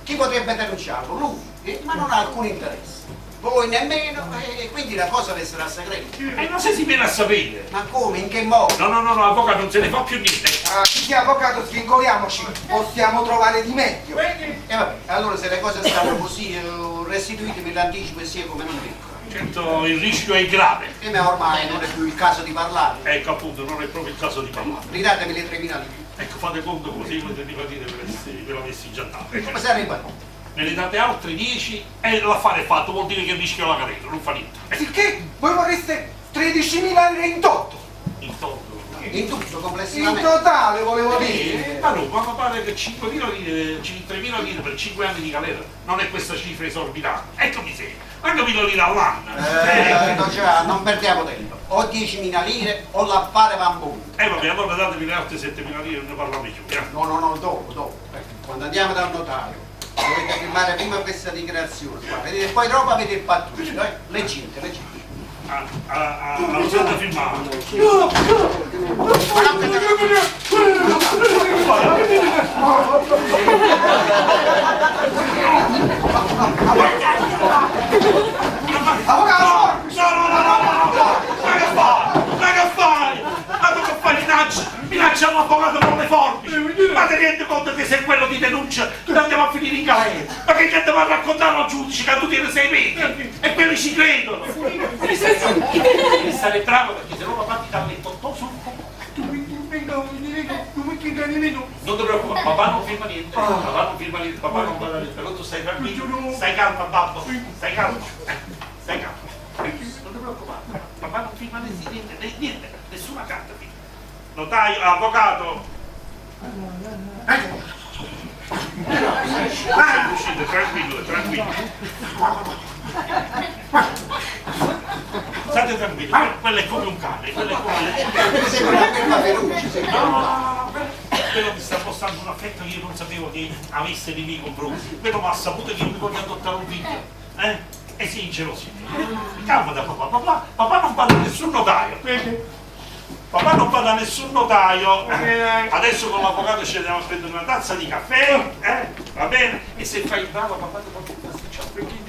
Chi potrebbe denunciarlo? Lui, ma non ha alcun interesse. Voi nemmeno, e quindi la cosa resterà segreta. E non se si viene a sapere. Ma come? In che modo? No, no, no, no, avvocato, non se ne fa più niente. Ah, sì, avvocato, svincoliamoci. Possiamo trovare di meglio. E vabbè, allora se le cose stanno così, restituitemi l'anticipo e sia come non detto. Certo, il rischio è grave. E ma ormai non è più il caso di parlare. Ecco, appunto, non è proprio il caso di parlare. Ridatemi le 3.000 lire. Ecco, fate conto così, le 3.000 lire ve l'avessi già date. Come sarebbe? Me ne date altre 10 e l'affare è fatto, vuol dire che rischio la galera, non fa niente. Sicché voi vorreste 13.000 lire in tutto? In tutto? In tutto, complessivamente. In totale, volevo dire. Ma no, ma pare che 5.000 lire, 3.000 lire per 5 anni di galera non è questa cifra esorbitante. Ecco miseria, anche 1.000 lire all'anno. No, cioè, non perdiamo tempo. O 10.000 lire o l'affare va a monte. Vabbè, allora datemi le altre 7.000 lire e non ne parliamo più. No, no, no, dopo, dopo. Quando andiamo dal notario dovete firmare prima questa dichiarazione. Vedete, poi dopo avete il pattuccio, eh? Leggete, leggete. Allo stato firmato. Avvocato! No, no, no, no, no, no! Ma che fai? Ma che fai? Ma tu che fai? Minaccia, minaccia l'avvocato con le forbici! Ma ti rendi conto che se quello ti denuncia andiamo a finire in galera? Ma che gente va a raccontare al giudice che tu tieni 6 mesi? E quelli ci credono! Devi stare bravo perché se no la fatti dal letto sul Non ti preoccupare, papà non firma niente, papà non firma niente, papà non va da niente, però tu stai tranquillo, stai calmo babbo, stai calmo, stai calmo. Non ti preoccupare, papà non firma niente, niente, nessuna carta firma. Notaio, avvocato. Uscite, tranquillo, tranquillo. State tranquilli, quello è come un cane, quello è come... Sembra una belva feroce, No, no, no, no, quello mi sta a posto. dimostrando un affetto che io non sapevo che avesse nei miei confronti. Meno ma ha saputo che io mi voglio adottare un figlio. Eh? E si ingelosì. Calma da papà, papà, papà non parla a nessun notaio. Papà non parla a nessun notaio. Adesso con l'avvocato ci andiamo a prendere una tazza di caffè, eh? Va bene? E se fai il bravo papà ti porta un pasticciotto.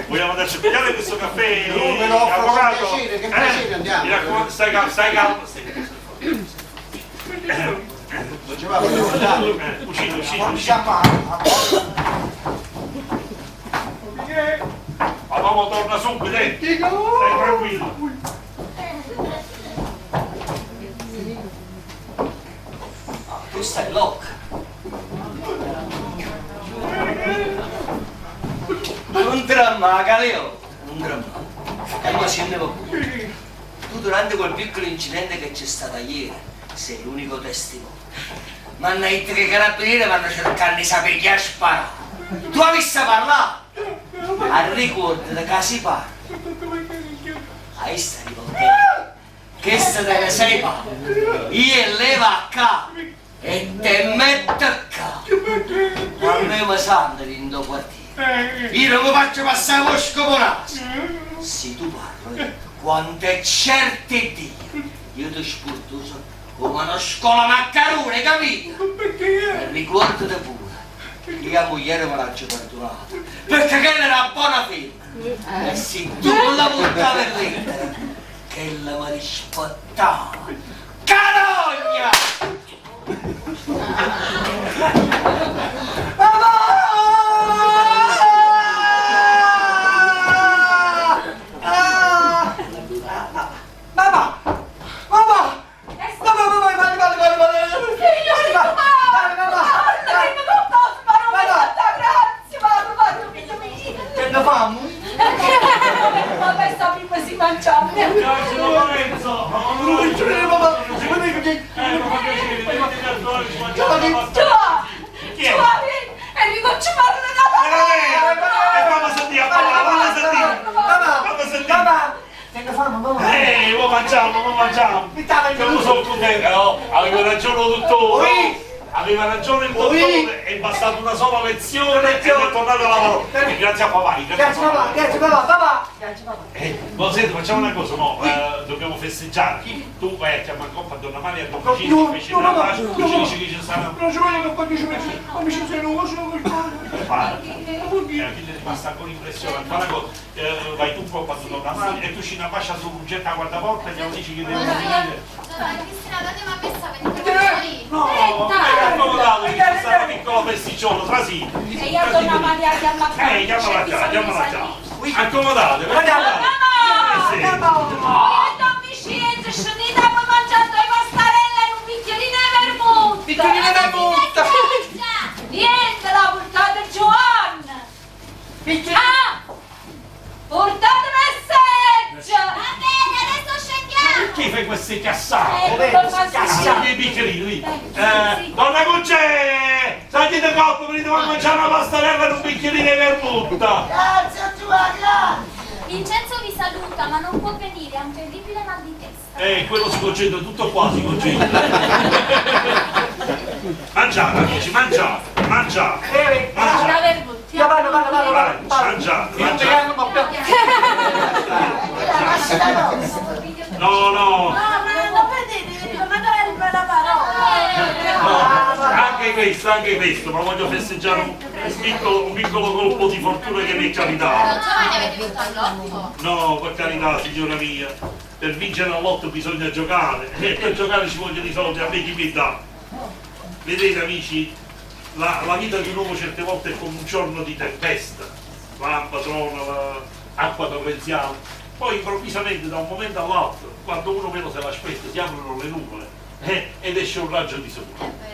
Vogliamo andarci a pigliare questo caffè? No, me lo offro con avvocato? piacere, che piacere, andiamo. Mi raccomando, stai calmo, stai calmo. Stai calmo. Non ci va, vogliamo andare. Uscite, uscite, uscite. Papà mo torna subito, eh. Stai tranquillo. Tu stai loco. Non dramma, Galeo, non dramma. E ma scendevo pure. Tu durante quel piccolo incidente che c'è stato ieri, sei l'unico testimone. Ma hanno detto che i carabinieri vanno cercando di sapere chi ha sparato. Tu avessi parlato? A ricordo di che si parla. Hai sta rivoltella. Che sta te ne sei pa. Io leva a ca e te metto a ca. A me mi sanno in do quartiere. Io non mi faccio passare lo scoponato. Se tu parli, quanto è certo è Dio, io ti spurtoso come una scola maccarone, capito? E ricordati pure che io moglie me l'ha già perdonata, perché quella era una buona femmina. E se tu non la buttavi lettera, che ella mi rispettava. Carogna! Mamma! Mamma! Mamma, mamma, vale, vale, vale, vale! Figlio di papà! Grazie, ma ha rubato figlio mio! Che ne famo? Ma questa prima si mangiava! Grazie Lorenzo! Chi è? Enrico ci parla da E fammi sentire, fammi sentire! Fammi sentire! Mamma! Che ne famo, mamma? Mo mangiamo, mo mangiamo! Che io sono contento, no? Aveva ragione il dottore! Aveva ragione il dottore, è bastata una sola lezione ed è tornato alla parola. E grazie a papà, Grazie papà, grazie papà, papà! Grazie papà! Ma senti, facciamo una cosa, no? Dobbiamo festeggiare. Tu vai a chiamare coppa a Donna Maria e a Don Vicino, invece della pace, tu ci dici che ci stanno. Non ci voglio che poi ci metti, ma ci sei un Fare. La figlia è rimasta ancora impressionata. Fa una cosa, vai tu coppa a Donna Maria e tu ci una fascia su un getto a guardaporta e gli dici che devono venire. Donna Cristina, datemi a messa, venite con No, accomodato, che ci sta una piccola festicciolo, trasi. E io a Donna Maria chiamo a Chiamala già, chiamala già. Accomodate, accomodate. E Don Vincenzo, scendete a mangiare due pastarelle e un bicchierino di vermouth! Bicchierino di vermouth! Niente, l'ha portata Giovanna! Ah! Portatemi a seggia! Va bene, adesso scendiamo! Perché fai queste chiassate? Chiassate. I bicchierini lì. Donna Cucce! Salite coppa, venite a mangiare una pastarella e un bicchierino di vermouth! Grazie Giovanni, grazie! Vincenzo vi saluta, ma non può venire, ha un terribile mal di testa. Quello si concentra, tutto qua si concentra. Mangiate, amici, mangiate, mangiate. Mangiate. Vanno, vanno, vanno, Vai, mangiate, mangiate. No, no. No, ma non vedete, è ritornata la parola. No, anche questo, ma voglio festeggiare un piccolo colpo di fortuna che mi è capitato. Giovanni, avete vinto al lotto? No, per carità, signora mia, per vincere al lotto bisogna giocare e per giocare ci vogliono i soldi, a me chi mi dà? Vedete amici, la vita di un uomo certe volte è come un giorno di tempesta, lampa, trona, acqua torrenziale, poi improvvisamente da un momento all'altro, quando uno meno se l'aspetta, si aprono le nuvole ed esce un raggio di sole.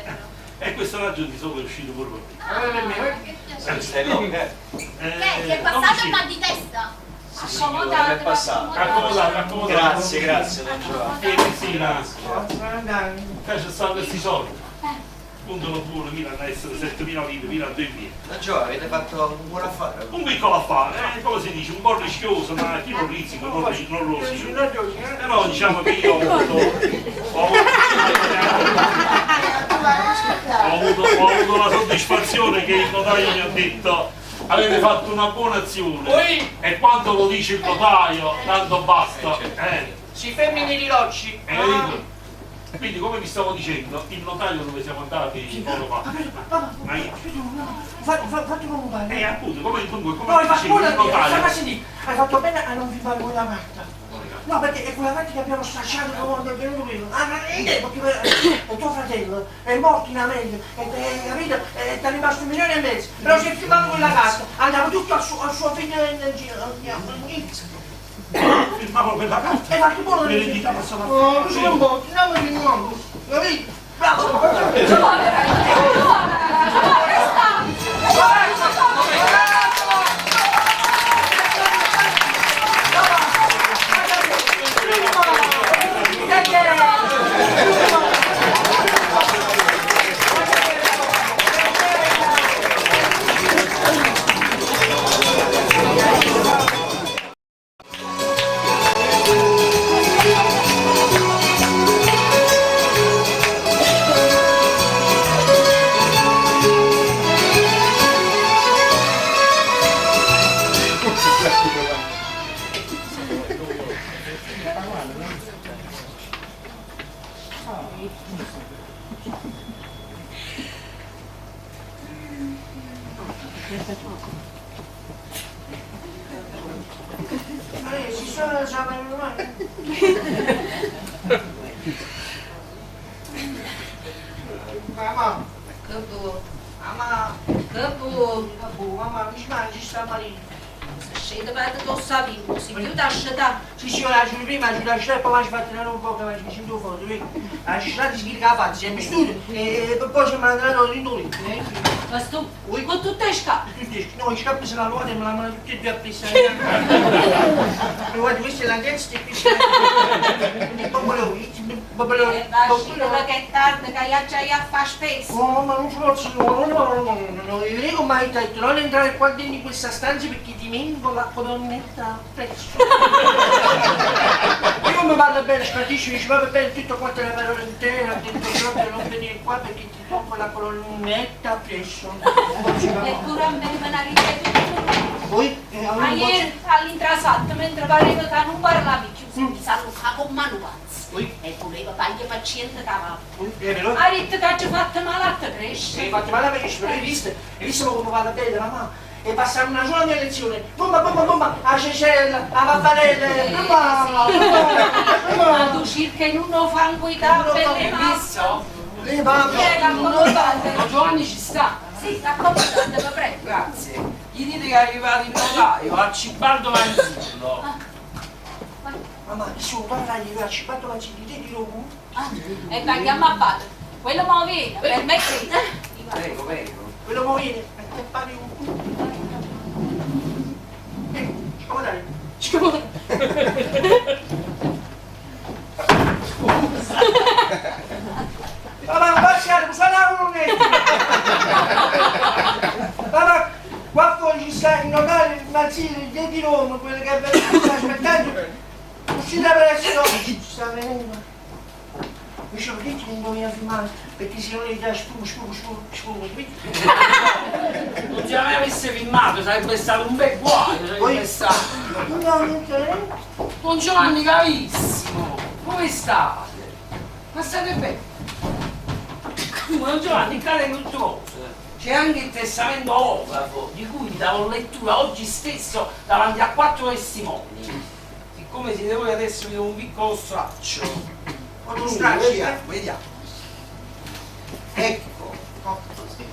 E questo raggio di sole è uscito pure per me. Ah, che piacere. Stai loco, eh? Che ti è passato il mal di testa? Sì, signora, mi è passato. Accomodate, accomodate. Grazie, grazie, don Giovanni. E Cristina, qua ci stanno questi soldi. Contalo buono, mira, hanno essere 7.000 lire, mira, due via. Ma Gio, avete fatto un buon affare. Un piccolo affare, come si dice, un po' rischioso, ma chi non risica non, non rosica. Però diciamo che io ho avuto, ho avuto, ho avuto la soddisfazione che il notaio mi ha detto avete fatto una buona azione e quando lo dice il notaio tanto basta. Si femmine di rocci. Quindi come vi stavo dicendo, il notaio dove siamo andati poco fa. Ma io... Fatti come Eh appunto, come dunque, come No, dicevo, il notaio. hai fatto bene a non firmare quella carta. No, perché è quella carta che abbiamo stracciato quando è venuto prima. Ah, perché tuo fratello è morto in America, e, capito? E ti è rimasto 1,5 milioni. Però se firmavo quella carta, andava tutto al suo figlio in giro. Firmavo quella carta. E fatto buono l'eredità passava. Oh, non sono un po', no, no, capito? Bravo! Mamma, Che vuoi? Mamma, Che vuoi? Mamma, mi mangi stamattina. Se scende per te sapevo, si chiude a scetà. Sì, sì, io la prima, la giù e poi mi fatto una roba che mi sono fuori, vedi? La sciata si chiede che la faccia, si è vestito e poi si è mandato in due. Ma tu, con tutte le scarpe? No, le scarpe se la lavate e me la mando tutte e due a pissare. Guarda, questa è la testa e questa è la... E va, che è tardi, che io già a fare spesa. No, ma non posso, no, no, no, no, no, io dico mai detto, non entrare qua dentro in questa stanza perché ti mengo la colonnetta presso. Io mi parlo bene, scatisci, dice va bene tutto quanto le parole intere, ha detto proprio non venire qua perché ti tocco la colonnetta presso. Eppure a me me ne ripeto. Voi? Ma ieri all'intrasatta, mentre pareva che non parlavi più, si mi sa con mano pazza. E voleva fargli paziente cavallo. Ha detto che ci ha fatto male a te crescere. Sì, fatto male a crescere, però hai visto? Hai visto come vada bene, mamma? E passare una sola mia lezione, bomba, bomba, bomba, a cecella, a papparella, bomba, bomba. Ma tu circa in uno fango i per le masse. Le mamma. Giovanni ci sta. Sì, accomodate, lo prego. Grazie. Gli dite che è arrivato il notaio, Arcibaldo Manzillo. Mamma, chi sono? Guarda, Arcibaldo Manzillo, di Roma. E va, chiama a padre. Quello mo viene, per me qui. Prego, prego. Quello mo viene, perché fare un culo. Scomodare. Scomodare. Mamma, non passare, non la colonnetta. Mamma, qua fuori ci sta il notaio, il Manzillo, il di Roma, quello che è venuto aspettando. Uscita presto. Ci sta venendo. Mi sono detto che non doveva firmare, perché se non gli dà spugo, spugo, spugo, spugo, capito? Non se mai avesse firmato sarebbe stato un bel guaio, sarebbe stato. No, non c'è. Don Giovanni carissimo, come state? Ma state bene? Comunque, Don Giovanni, cade tutto cose. C'è anche il testamento olografo, di cui vi darò lettura oggi stesso davanti a 4 testimoni. Siccome siete voi adesso vi do un piccolo straccio. Vediamo, vediamo. Ecco,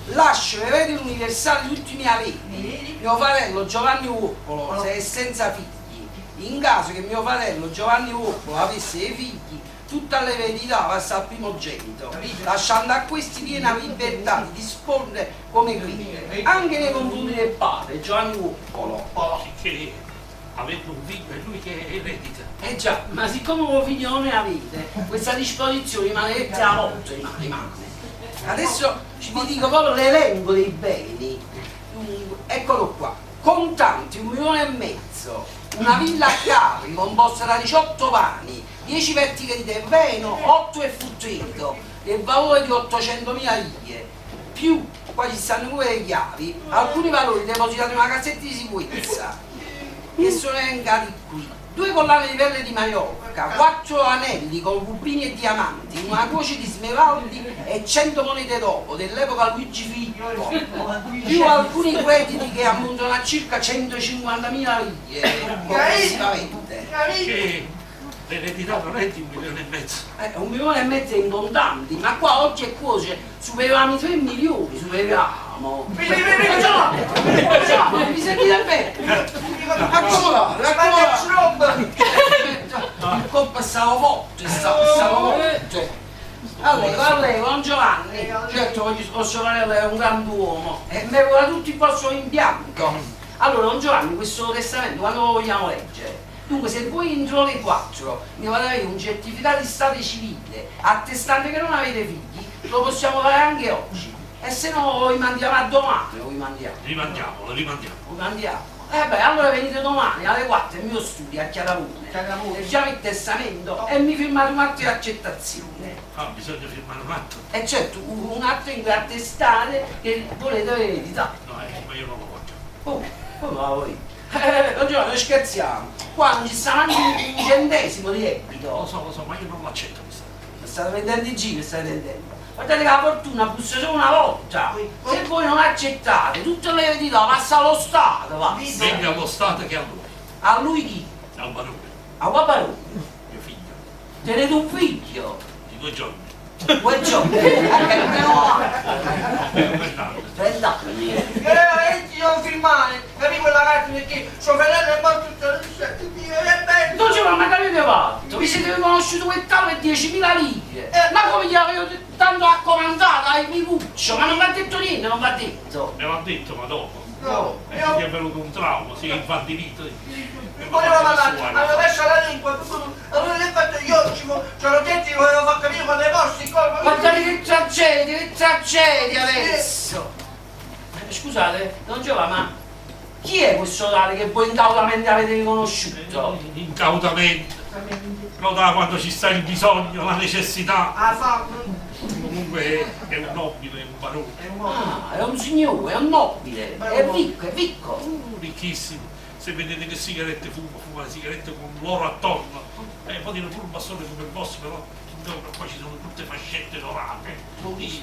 lascio l'erede universale di tutti i miei averi, mio fratello Giovanni Vuoppolo, se è senza figli. In caso che mio fratello Giovanni Vuoppolo avesse dei figli, tutta l'eredità passa al primogenito, lasciando a questi piena libertà di disporre come crede, anche nei confronti del padre Giovanni Vuoppolo. Che avendo un figlio è lui che eredita. Eh già, ma siccome voi figlio non ne avete, questa disposizione rimane lettera morta, rimane. Adesso vi dico proprio l'elenco dei beni. Dunque, eccolo qua. Contanti, 1,5 milioni, una villa a Capri composta da 18 vani, 10 vertiche di terreno, 8 e frutteto, del valore di 800.000 lire, più, qua ci stanno pure le chiavi, alcuni valori depositati in una cassetta di sicurezza, che sono elencati qui. Due collane di perle di Maiorca, quattro anelli con rubini e diamanti, una croce di smeraldi e 100 monete d'oro dell'epoca Luigi Filippo, più alcuni crediti che ammontano a circa 150.000 lire complessivamente. Che l'eredità non è di 1,5 milioni. 1,5 milioni in contanti, ma qua oggi è croce, superavamo i 3 milioni, superavamo. Giovanni, mi sentite bene? Accomodate, accomodate. Il colpo è stato forte, è stato forte. Allora, don Giovanni, certo vostro fratello è un grand'uomo e merita tutto il vostro rimpianto. Allora, don Giovanni, questo testamento quando lo vogliamo leggere? Dunque, se voi entro le 4 mi fate avere un certificato di stato civile attestante che non avete figli, lo possiamo fare anche oggi. E se no lo rimandiamo a domani, lo rimandiamo. Rimandiamolo, rimandiamo. Lo rimandiamo. Eh beh, allora venite domani alle 4 al mio studio a Chiaravone. Leggiamo il testamento e mi firmate un atto di accettazione. Ah, bisogna firmare un atto. E certo, un atto in cui attestare che volete l'eredità. No, ma io non lo voglio. Oh, come la vuoi? Don Giovanni, non scherziamo. Qua non ci sta neanche un centesimo di debito. Lo so, ma io non l'accetto questa. Mi state prendendo in giro, state prendendo. Guardate che la fortuna bussa solo una volta. Se voi non accettate, tutte le eredità passa allo Stato, va. Meglio allo Stato che a lui. A lui chi? Al barone. A quale barone? Mio figlio. Tenete un figlio? Di 2 giorni. 2 giorni? No. 30 anni. Io devo firmare, capi quella carta perché suo fratello è morto tutto. Non c'è ma che avete fatto? Vi siete riconosciuto quel tavolo e 10.000 lire. Ma come gli avevo tanto raccomandato ai Micuccio? Ma non va detto niente, non va detto. Me l'ha detto, ma dopo. No. Gli è venuto un trauma, si è infantilito. Mi voleva parlare, aveva perso la lingua, allora l'ho fatto io, ci l'ho detto, gli volevo far capire quando è morto il colpo. Guardate che tragedia adesso! Scusate, non Giovanni, ma chi è questo tale che voi incautamente avete riconosciuto? Incautamente? Lo dà quando ci sta il bisogno, la necessità. Ah, Comunque è un nobile, è un barone. Ah, è un signore, è un nobile, è ricco, è ricco. Ricchissimo. Se vedete che sigarette fuma, fuma le sigarette con l'oro attorno. Poi tiene pure un bastone come il boss, però intorno qua ci sono tutte fascette dorate. Poi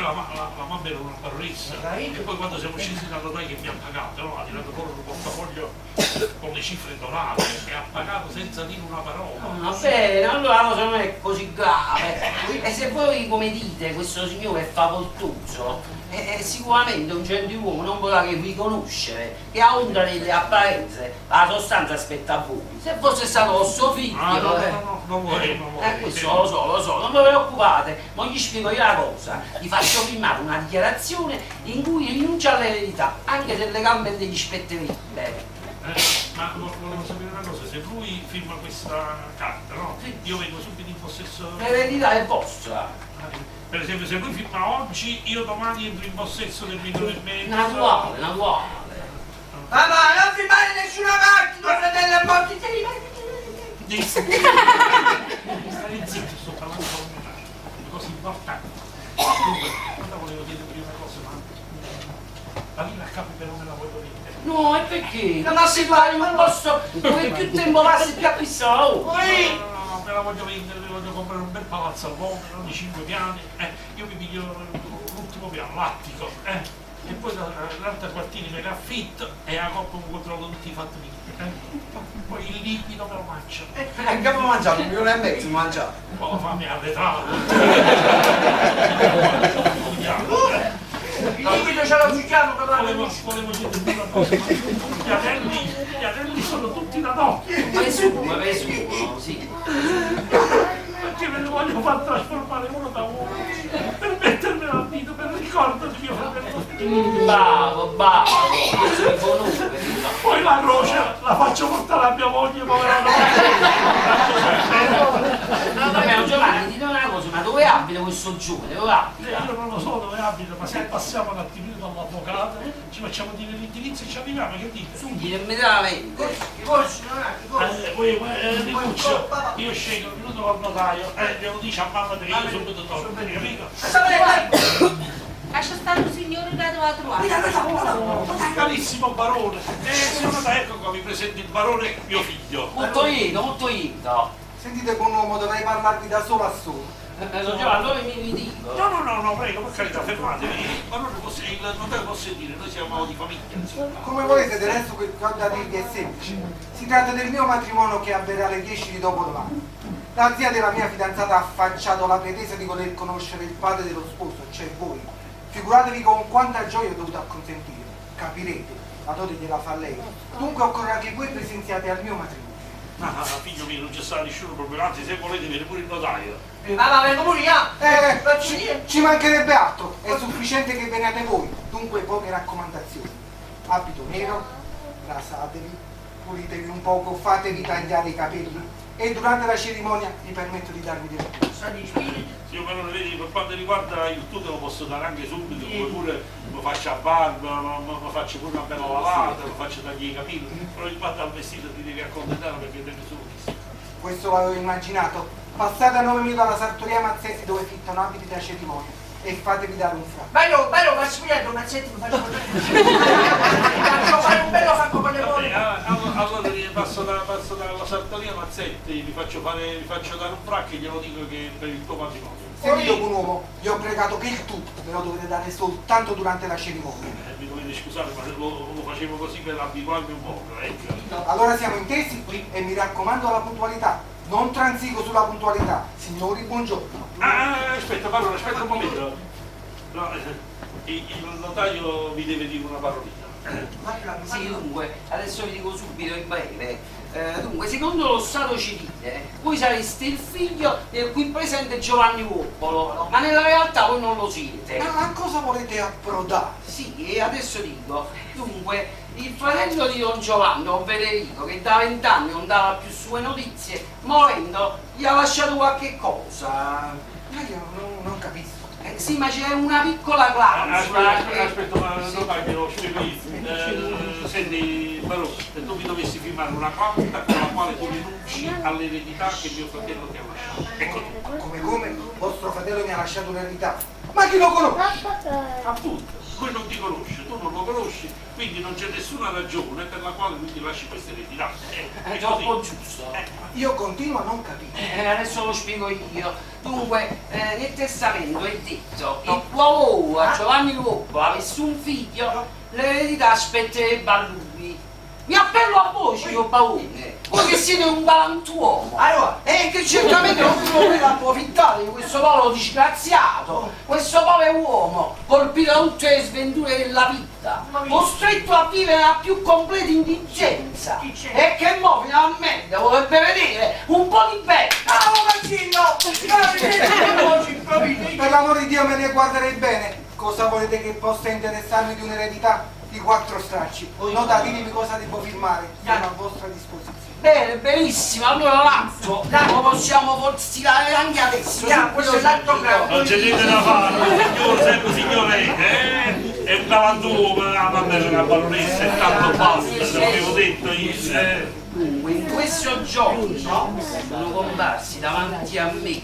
la mamma era una baronessa. E poi quando siamo scesi dal notaio che mi ha pagato, no? Ha tirato fuori un portafoglio con le cifre dorate e ha pagato senza dire una parola. Va bene, allora la cosa non è così grave. E se voi, come dite, questo signore è facoltoso, è sicuramente un gentiluomo, non vorrà che riconoscere, che a onda delle apparenze, la sostanza aspetta a voi. Se fosse stato vostro figlio... Ah, no, no, no, non vorrei, non vorrei. Questo lo so, non vi preoccupate, ma gli spiego io la cosa. Gli faccio firmare una dichiarazione in cui rinuncia all'eredità, anche se le gambe degli spetterebbe. Ma volevo sapere una cosa, se lui firma questa carta, no? Io vengo subito in possesso... L'eredità è vostra. Per esempio, se lui firma oggi, io domani entro in possesso del 1,5 milioni. Naturale, naturale. Mamma, non firmare nessuna carta, tuo fratello è morto. Stai zitto, sto parlando con una cosa importante. Dunque, guarda, volevo chiedervi una cosa, ma la villa a Capri però me la voglio vendere. No, e perché? Non si fa in un posto dove più tempo passa più acquista la No, no, no, me la voglio vendere, mi voglio comprare un bel palazzo al Vomero, di 5 piani, io mi piglio l'ultimo piano, l'attico, e poi l'altra quartiere me l'affitto e a coppa mi controllo tutti i fatti miei. Poi il liquido me lo mangio. Che abbiamo mangiato? 1,5 milioni mangiato. Poi la fame è arretrata. Il liquido ce lo succhiamo, papà. Volevo chiedervi una cosa, gli anelli sono tutti da notte. Presumo, presumo, sì. Perché me ne voglio far trasformare uno da uomo per mettermelo al dito, per ricordo di mio fratello. Bravo, bravo, questo è buono. Poi la croce la faccio portare a mia moglie, povera donna. Vabbè, Giovanni, ti dico una cosa, ma dove Dove abita questo giovane? Dove abita? Io non lo so dove abita, ma se passiamo un attimino dall'avvocato, ci facciamo dire l'indirizzo e ci arriviamo, che dite? Subito, immediatamente. Voi, Rinuccio, io scendo un minuto col notaio, glielo dice a mamma che io subito torno, capito? Lascia stare un signore che doveva trovare. Carissimo barone, signor notaio, ecco qua, vi presento il barone, mio figlio. Molto lieto, molto lieto. Sentite, buon uomo, dovrei parlarvi da solo a solo. Don Giovanni, dove mi ritiro? No, no, no, no, prego, per carità, fermatevi. Il barone può, il notaio può sentire, noi siamo di famiglia, insomma. Come volete, del resto quel che ho da dirvi è semplice. Si tratta del mio matrimonio che avverrà alle 10 di dopodomani. La zia della mia fidanzata ha affacciato la pretesa di voler conoscere il padre dello sposo, cioè voi. Figuratevi con quanta gioia ho dovuto acconsentire. Capirete, la dote gliela fa lei. Dunque occorrerà che voi presenziate al mio matrimonio. No, no, figlio mio, non c'è stato nessuno problema, anzi se volete viene pure il notaio. Ma vengo pure io! Ci mancherebbe altro, è sufficiente che veniate voi. Dunque poche raccomandazioni. Abito nero, rasatevi, pulitevi un poco, fatevi tagliare i capelli e durante la cerimonia vi permetto di darvi del tu. Signor barone, vedi, per quanto riguarda il tu te lo posso dare anche subito, come pure mi faccio a barba, mi faccio pure una bella lavata, mi faccio tagliare i capelli, però riguardo al vestito ti devi accontentare perché te ne sono visto. Questo l'avevo immaginato. Passate a nome mio dalla sartoria Mazzetti dove fittano abiti da cerimonia e fatevi dare un frac. Bello, bello, Massimiliano, Mazzetti mi faccio faccio fare un bello fracco con le mani. Allora passo dalla sartoria Mazzetti, vi faccio dare un frac e glielo dico che per il tuo matrimonio. Sentito un uomo, vi ho pregato che il tu me lo dovete dare soltanto durante la cerimonia. Mi dovete scusare, ma lo facevo così per abituarmi un poco, ecco. Allora siamo intesi e mi raccomando alla puntualità. Non transigo sulla puntualità. Signori, buongiorno. Ah, aspetta, barone, aspetta un momento. No, il notaio vi deve dire una parolina. Sì, dunque, adesso vi dico subito in breve. Dunque, secondo lo stato civile, voi sareste il figlio del qui presente Giovanni Voppolo, ma nella realtà voi non lo siete. Ma a cosa volete approdare? Sì, e adesso dico, dunque, il fratello di Don Giovanni, Don Federico, che da 20 anni non dava più sue notizie, morendo gli ha lasciato qualche cosa. Ma io non capisco. Sì, ma c'è una piccola clausola. Aspetta, ma non glielo spiego io. Senti, barone, se tu mi dovessi firmare una carta con la quale tu rinunci all'eredità che mio fratello ti ha lasciato. Ecco tu. Come? Vostro fratello mi ha lasciato un'eredità. Ma chi lo conosce? Appunto, lui non ti conosce, tu non lo conosci, quindi non c'è nessuna ragione per la quale lui ti lasci questa eredità. È troppo giusto. Io continuo a non capire. Adesso lo spiego io. Dunque, nel testamento è detto che qualora Giovanni Lupo avesse un figlio, l'eredità spetterebbe a lui. Mi appello a voi, signor barone, voi che siete un galantuomo e che certamente non vi volete approfittare di questo povero disgraziato, questo povero uomo colpito da tutte le sventure della vita, costretto a vivere la più completa indigenza e che mo finalmente vorrebbe vedere un po' di bene. Per l'amore di Dio me ne guarderei bene. Cosa volete che possa interessarmi di un'eredità? Di 4 stracci. Nota, ditemi cosa devo firmare, sono a vostra disposizione. Bene, benissimo, allora l'atto lo possiamo stilare anche adesso. Questo è l'atto grande. Non c'è niente da fare, signore, sempre signore, è un galantuomo, ma è una baronessa e tanto basta, te l'avevo detto io. Dunque, in questo giorno sono comparsi davanti a me,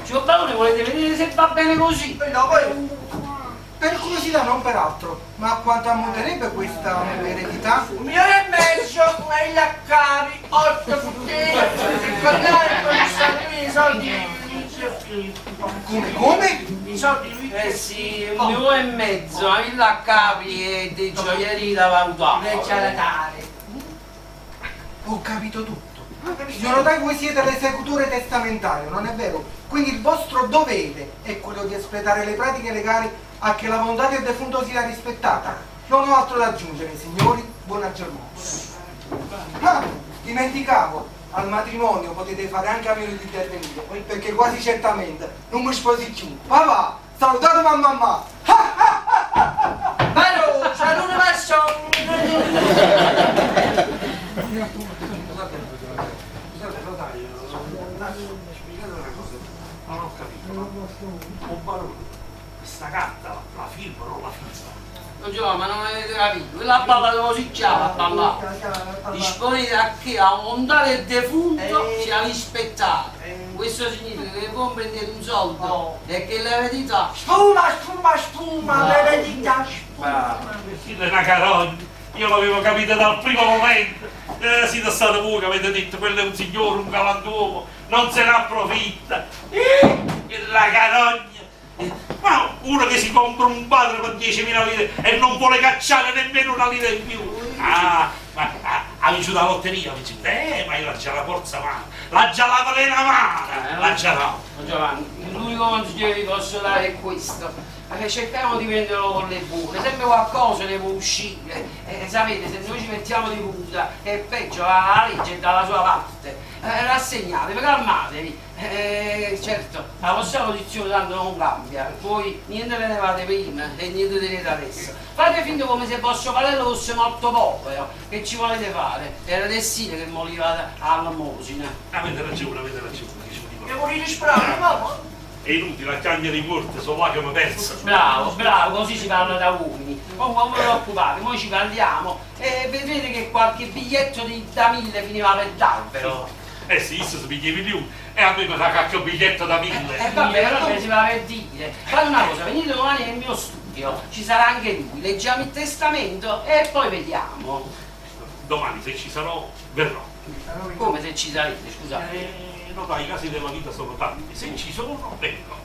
signor barone, volete vedere se va bene così? No, poi... Per curiosità, non per altro, ma a quanto ammonterebbe questa eredità? 1,5 milioni, e laccari, 8 puttane, ricordare con i soldi Come, come? I soldi lui. Eh sì, 1,5 milioni, una villa a Capri e dei gioielli da valutare. Ho capito tutto. Signor notaio, voi siete l'esecutore testamentario, non è vero? Quindi il vostro dovere è quello di espletare le pratiche legali a che la volontà del defunto sia rispettata. Non ho altro da aggiungere, signori, buona giornata. Ah, dimenticavo, al matrimonio potete fare anche a meno di intervenire, perché quasi certamente non mi sposi più. Papà, salutate mamma. Bello, saluto verso. Scusate, notaio, spiegate una cosa. Non ho capito, ma 'o barone, questa carta la firma o non la firma? Don Giovanni, ma non avete capito, quello ha parlato così chiaro, ha parlato. Disponete a che la volontà del defunto sia rispettata. Questo significa che voi prendete un soldo e che l'eredità... Sfuma, sfuma, sfuma, l'eredità sfuma. Quella è una carogna, io l'avevo capito dal primo momento. Siete stato voi che avete detto quello è un signore, un galantuomo, non se ne approfitta. Quella carogna. Ma uno che si compra un quadro per 10.000 lire e non vuole cacciare nemmeno una lira in più. Ah, ma ha vinto la lotteria, ha vinto. Ma io l'ho già la forza mano, l'ha già la plena mano, l'ha già no. Don Giovanni, l'unico consiglio che vi posso dare è questo. Cerchiamo di prenderlo con le buone, sempre qualcosa ne può uscire. Sapete, se noi ci mettiamo di punta è peggio, la legge è dalla sua parte. Rassegnatevi, calmatevi. Certo, la vostra posizione tanto non cambia, voi niente tenevate prima e niente tenete adesso. Fate finta come se vostro fratello fosse morto povero, che ci volete fare? Era destino che moriva all'almosina. Avete ragione, avete ragione. Devo risparare, mamma. È inutile, la chiagna di morte, sono là che mi perso. Bravo, bravo, così si parla da uomini. Comunque non vi preoccupate, noi ci parliamo e vedrete che qualche biglietto da 1000 finiva per darvelo. Eh sì, se si piglia i milioni, e a me mi sa qualche biglietto da 1000. Vabbè, però si va per dire. Fate una cosa, venite domani nel mio studio, ci sarà anche lui, leggiamo il testamento e poi vediamo. Domani se ci sarò, verrò. Come se ci sarete, scusate? No dai, i casi della vita sono tanti, se ci sono, vengo.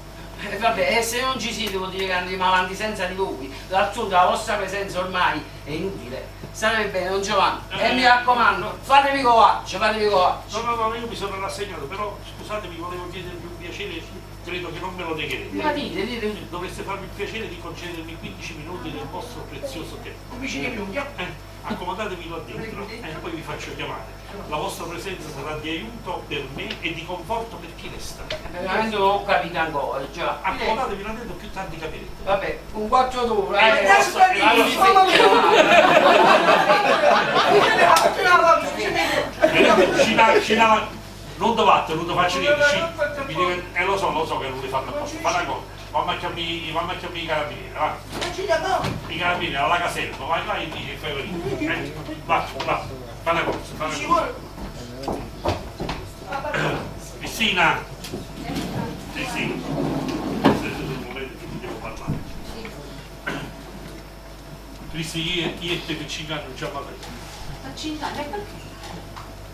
Vabbè, e se non ci siete vuol dire che andremo avanti senza di voi. D'altronde la vostra presenza ormai è inutile. State bene, don Giovanni. E mi raccomando, fatevi coraggio, fatevi coraggio. No, no, no, io mi sono rassegnato, però scusatemi, volevo chiedervi un piacere, credo che non me lo negherete. Ma dite, dite. Dovreste farmi il piacere di concedermi 15 minuti del vostro prezioso tempo. 15 minuti? Accomodatevi là dentro e poi vi faccio chiamare. La vostra presenza sarà di aiuto per me e di conforto per chi resta. Veramente non ho capito ancora, già. Accomodatevi là dentro, più tardi capirete. Vabbè, un quarto d'ora. Non ti batto, non ti faccio niente. Lo so, che non li fanno apposta. Fa una cosa. Mamma chiami i carabinieri, va. I carabinieri alla caserma, vai là e dici che fai venire. Va, va, fa una cosa, fa una cosa. Cristina! Sì, sì. Questo è il momento che ti devo parlare. Cristi, io e te per 5 anni non ci abbiamo fatto. Per 5 anni, perché?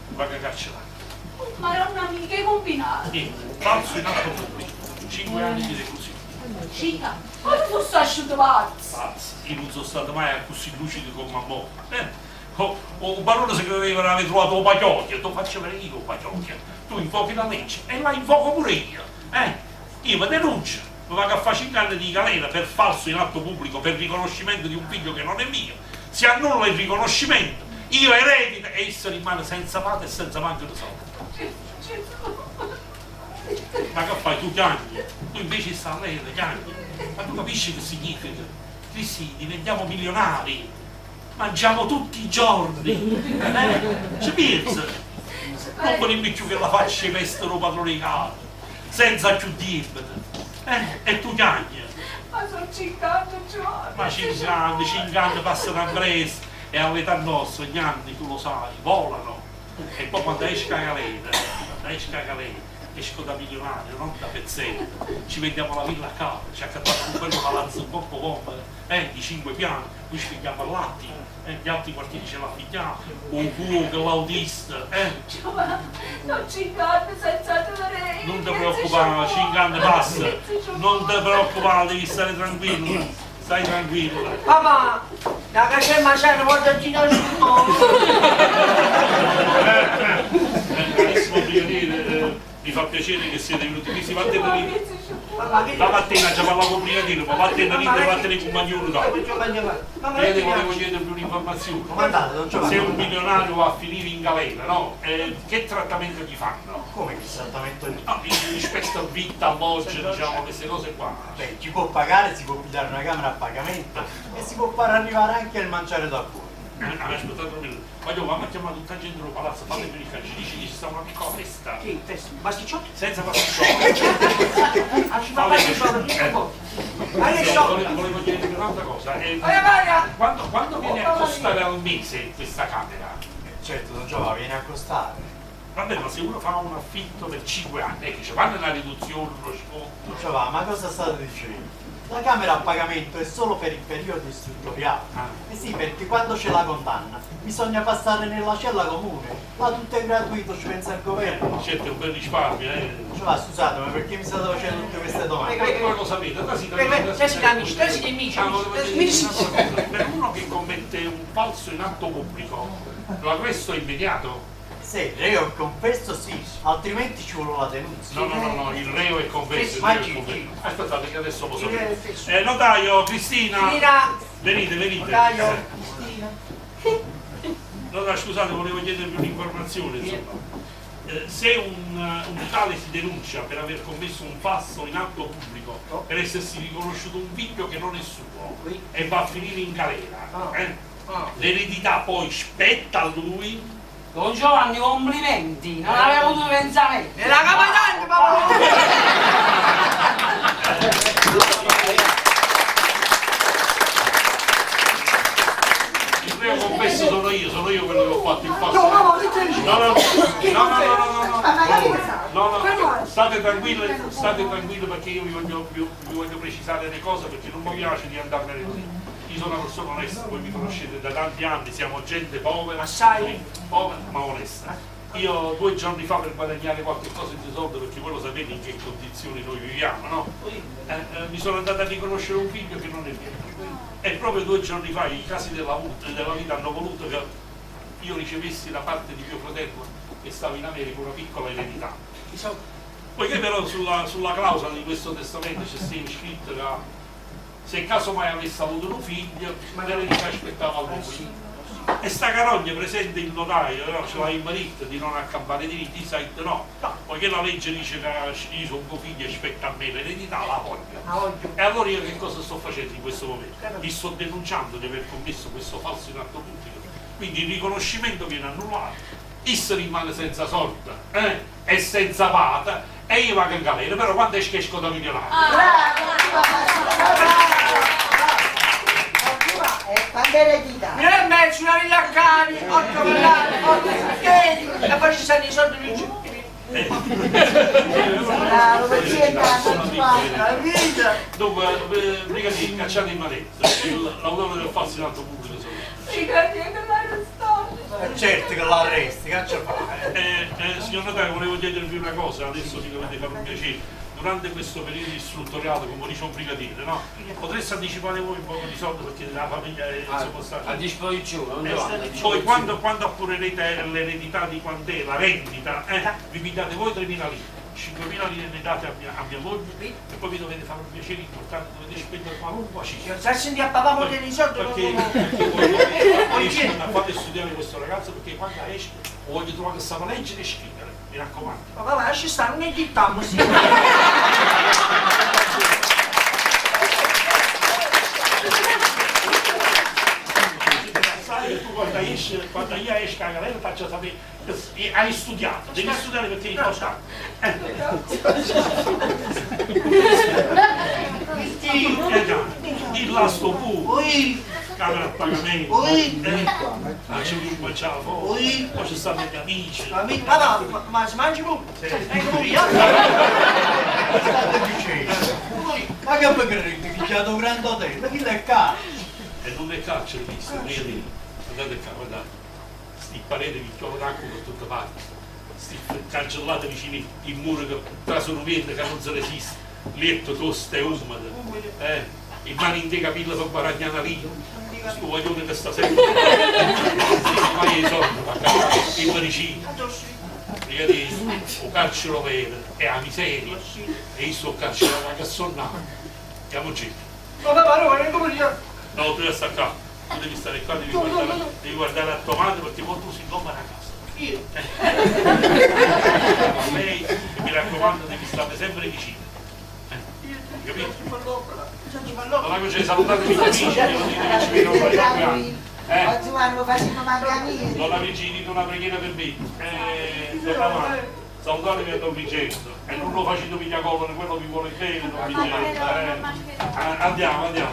Va a carcerare. Oh, Madonna mia, che combinato! Niente, falso in atto pubblico. 5 anni di reclusione. 5 anni? Ma tu sei asciutto pazzo! Pazzo, io non sono stato mai così lucido come a mo. O barone si credeva di aver trovato un pagliocchio, tu faccio vedere io un pagliocchio. Tu invochi la legge e la invoco pure io. Io mi denuncio, mi vado a fare 5 anni di galera per falso in atto pubblico, per riconoscimento di un figlio che non è mio. Si annulla il riconoscimento, io eredito e esso rimane senza padre e senza manco di soldi. Ma che fai? Tu piagni, tu invece stai a lei, piagni. Ma tu capisci che significa? Sì, diventiamo milionari, mangiamo tutti i giorni. Ci pensi? Non volevi più che la faccia i vestero padrone di casa, senza più debito. E tu piagni. Ma sono 5 anni, Giovanni. Ma 5 anni, 5 anni passano a presto e all'età nostra gli anni, tu lo sai, volano. E poi quando esci a galera, esco da milionario, non da pezzetto, ci vendiamo la villa a casa, ci accattiamo un bello palazzo un po' bomba, di 5 piani, noi ci pigliamo all'Attimo, gli altri quartieri ce l'affittiamo, un cuoco, l'autista, Giovanni, non 5 anni senza te. Non ti preoccupare, 5 anni passa, non ti preoccupare, devi stare tranquillo, stai tranquillo. Papà, la caserma c'è una volta di Carissimo brigadiere, mi fa piacere che siete venuti qui, si va a tenere la mattina già parlavo con brigadiere, ma vattene lì, vattene con Magnolo. Io ti volevo chiedervi un'informazione. Se un milionario va a finire in galera, no? Che trattamento gli fanno? Come che trattamento gli fanno? No, rispetto a vita, alloggio, diciamo, queste cose qua. Beh, chi può pagare si può pigliare una camera a pagamento e si può far arrivare anche il mangiare da fuori. Ah, aspettate un minuto. Voglio, vamo a chiamare tutta la gente del palazzo, fate venire qua, ci dici che ci sta una piccola festa. Sì, festa. Pasticciotto? Senza pasticciotto. Ah, ci fa pasticciotto, Eh. Adesso- No, volevo chiedervi un'altra cosa. Quando viene a costare al mese questa camera? Certo, Don Giovanni, viene a costare. Vabbè, ma se uno fa un affitto per 5 anni, è che ci fanno una riduzione, uno sconto. Giovanni, ma cosa state dicendo? La camera a pagamento è solo per il periodo istruttoriale. Eh sì, perché quando c'è la condanna bisogna passare nella cella comune. Ma tutto è gratuito, ci pensa il governo. Certo, è un bel risparmio, eh. Giovanni, scusate, ma perché mi state facendo tutte queste domande? Voi lo sapete, da sì, amici, Ah, volevo dire una cosa. Per uno che commette un falso in atto pubblico, l'arresto è immediato? Se il reo è confesso sì, altrimenti ci vuole la denuncia. No, no, no, no, il reo è confesso, il Ma reo è chi- confesso. Aspettate che adesso lo Il reo è sapete. Notaio, Cristina! Cristina! Venite, venite. Notaio, Notaio, scusate, volevo chiedervi un'informazione, insomma. Se un tale si denuncia per aver commesso un falso in atto pubblico, per essersi riconosciuto un figlio che non è suo e va a finire in galera, l'eredità poi spetta a lui? Don Giovanni, complimenti, non avevo potuto pensare. È la capitana, papà! Il reo confesso sono io quello che ho fatto il falso. No, no, no, che dici? No, no, no, no, no, no, no, Ma magari no, no, Fermo. state tranquilli, state tranquilli perché io vi voglio precisare le cose perché non mi piace di andarmene così. Io sono una persona onesta, voi mi conoscete da tanti anni, siamo gente povera, Assai. povera ma onesta. Io 2 giorni fa per guadagnare qualche cosa di soldo, perché voi lo sapete in che condizioni noi viviamo, no? Mi sono andato a riconoscere un figlio che non è mio. E proprio 2 giorni fa i casi della vita hanno voluto che io ricevessi da parte di mio fratello che stava in America una piccola eredità. Poiché però sulla clausola di questo testamento c'è scritto che se caso mai avesse avuto un figlio, l'eredità aspettava a lui. E sta carogna presente il notaio, no? Ce l'ha il marito di non accampare diritti, sai no, poiché la legge dice che io sono un figlio e spetta a me l'eredità, la voglio. E allora io che cosa sto facendo in questo momento? Mi sto denunciando di aver commesso questo falso in atto pubblico, quindi il riconoscimento viene annullato, isso rimane senza sorta e senza pata e io vado in galera, però quando esco esco da milionario. Quando eredità? 1,5 milioni, una villa a cani, 8 millari, 8 piedi, e poi ci stanno i soldi di giù. Bravo, perché Dunque, brigadiere, cacciate in manetta, l'autore del falso in atto pubblico sono. Brigadiere, che l'arrestano. Certo che l'arresti, che ce fa? Signor notaio, volevo chiedervi una cosa, adesso mi dovete fare un piacere. Durante questo periodo istruttoriale, come dice un brigadiere, no? Potreste anticipare voi un po' di soldi perché la famiglia è insomma, A disposizione, non Giovanni, a Poi quando appurerete l'eredità di quant'è, la rendita, vi date voi 3.000 lire, 5.000 lire ne date a mia moglie e poi vi dovete fare un piacere importante, dovete spendere qualunque cifra. Se senti a papà mo tieni i soldi, perché voi fate studiare questo ragazzo perché quando esce voglio trovare che sa leggere e scrivere, mi raccomando. Ma papà, lascia stare, non è dittammo, sì. Sai che tu quando io esco alla galera faccio sapere che hai studiato, devi studiare perché è importante. Il lasto pure, camera a pagamento, c'è un mangiare fuori, poi ci stanno gli amici. Papà, ma si mangi pure? Ecco io. State dicendo? Ma che mi credete che c'è un grande hotel? Ma chi è carcere? E non è carcere visto, brigadiere. Andate qua, guardate, sti pareti vi chiodo d'acqua da tutte parti, sti cancellate vicino il muro che trasono vento che non si resiste, letto tosto e umido, i mani in dei capelli per guadagnare una lira, sto guaglione che sta sempre, ma i soldi, ma il medicina, brigadiere, o carcere vero, è la miseria, e io sto carcerato che sono nato, andiamo giù. Ma papà, no, non come io. No, tu devi stare qua, tu devi stare qua, devi guardare a tua madre perché poi tu sei l'uomo a casa. Io? A lei, mi raccomando, devi stare sempre vicino. Capito? Allora ci salutate gli amici, devo dire che ci vedono qua. Eh. Oh Giovanni, lo facciamo mancare niente. Donna Virginia, dite una preghiera per me. Eh, donna Amanda, salutatemi a Don Vincenzo. E non lo facete pigliare collera, quello vi vuole bene, Don Vincenzo. Eh. Ah, Andiamo, andiamo.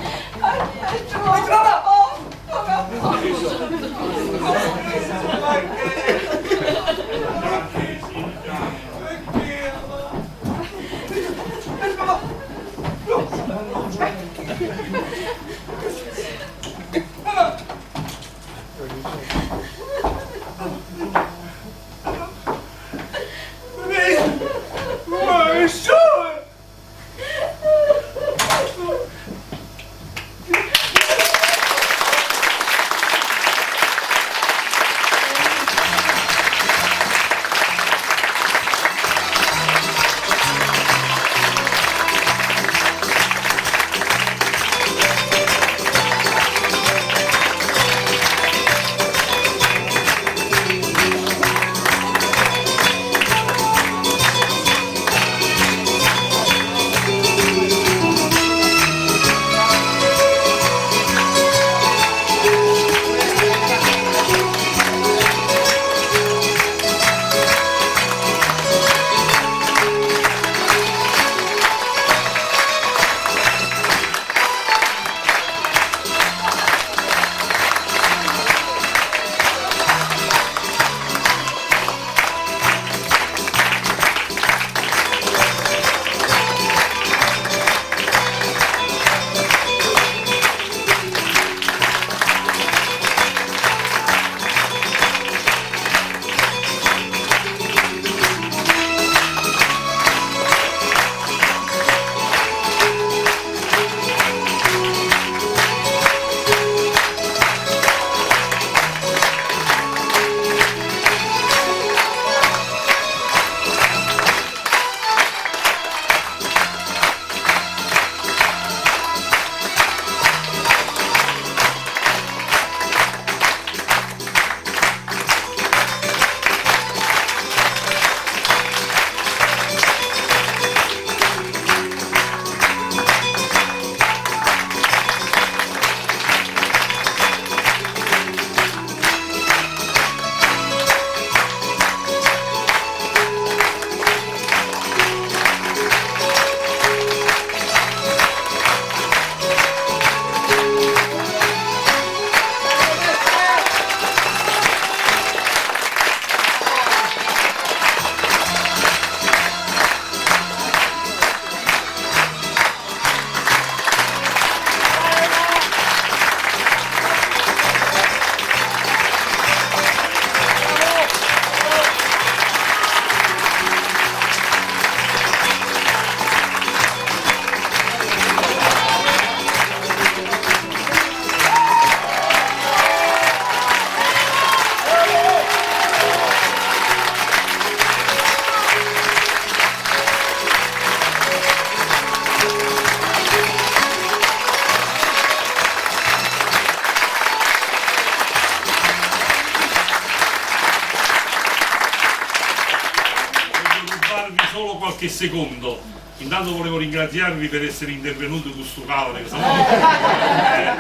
Voglio rubarvi solo qualche secondo. Intanto volevo ringraziarvi per essere intervenuto con sto calore, che sono- Eh,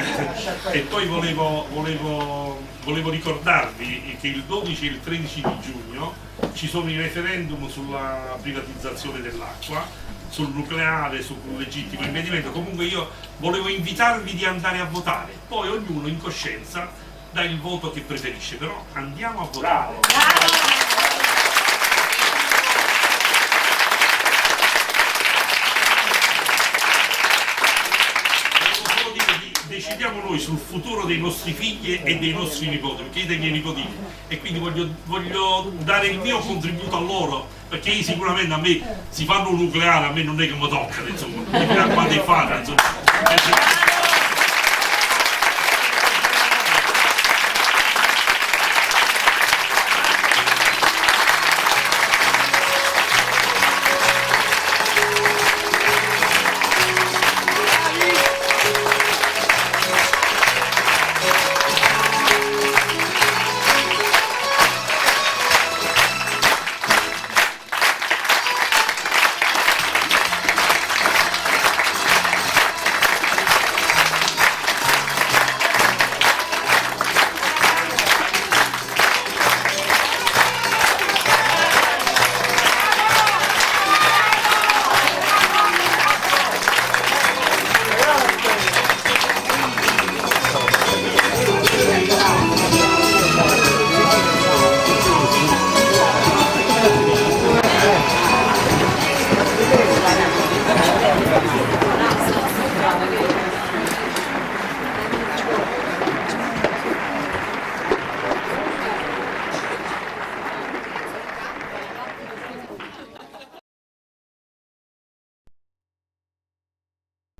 E poi volevo, volevo, volevo ricordarvi che il 12 e il 13 di giugno ci sono i referendum sulla privatizzazione dell'acqua, sul nucleare, sul legittimo impedimento. Comunque io volevo invitarvi di andare a votare, poi ognuno in coscienza dà il voto che preferisce, però andiamo a votare. Volevo solo dire di- decidiamo noi sul futuro dei nostri figli e dei nostri nipoti, perché io dei miei nipotini e quindi voglio, voglio dare il mio contributo a loro, perché io sicuramente a me si fanno un nucleare, a me non è che mi tocca, insomma, mi piace quando è fatta, insomma.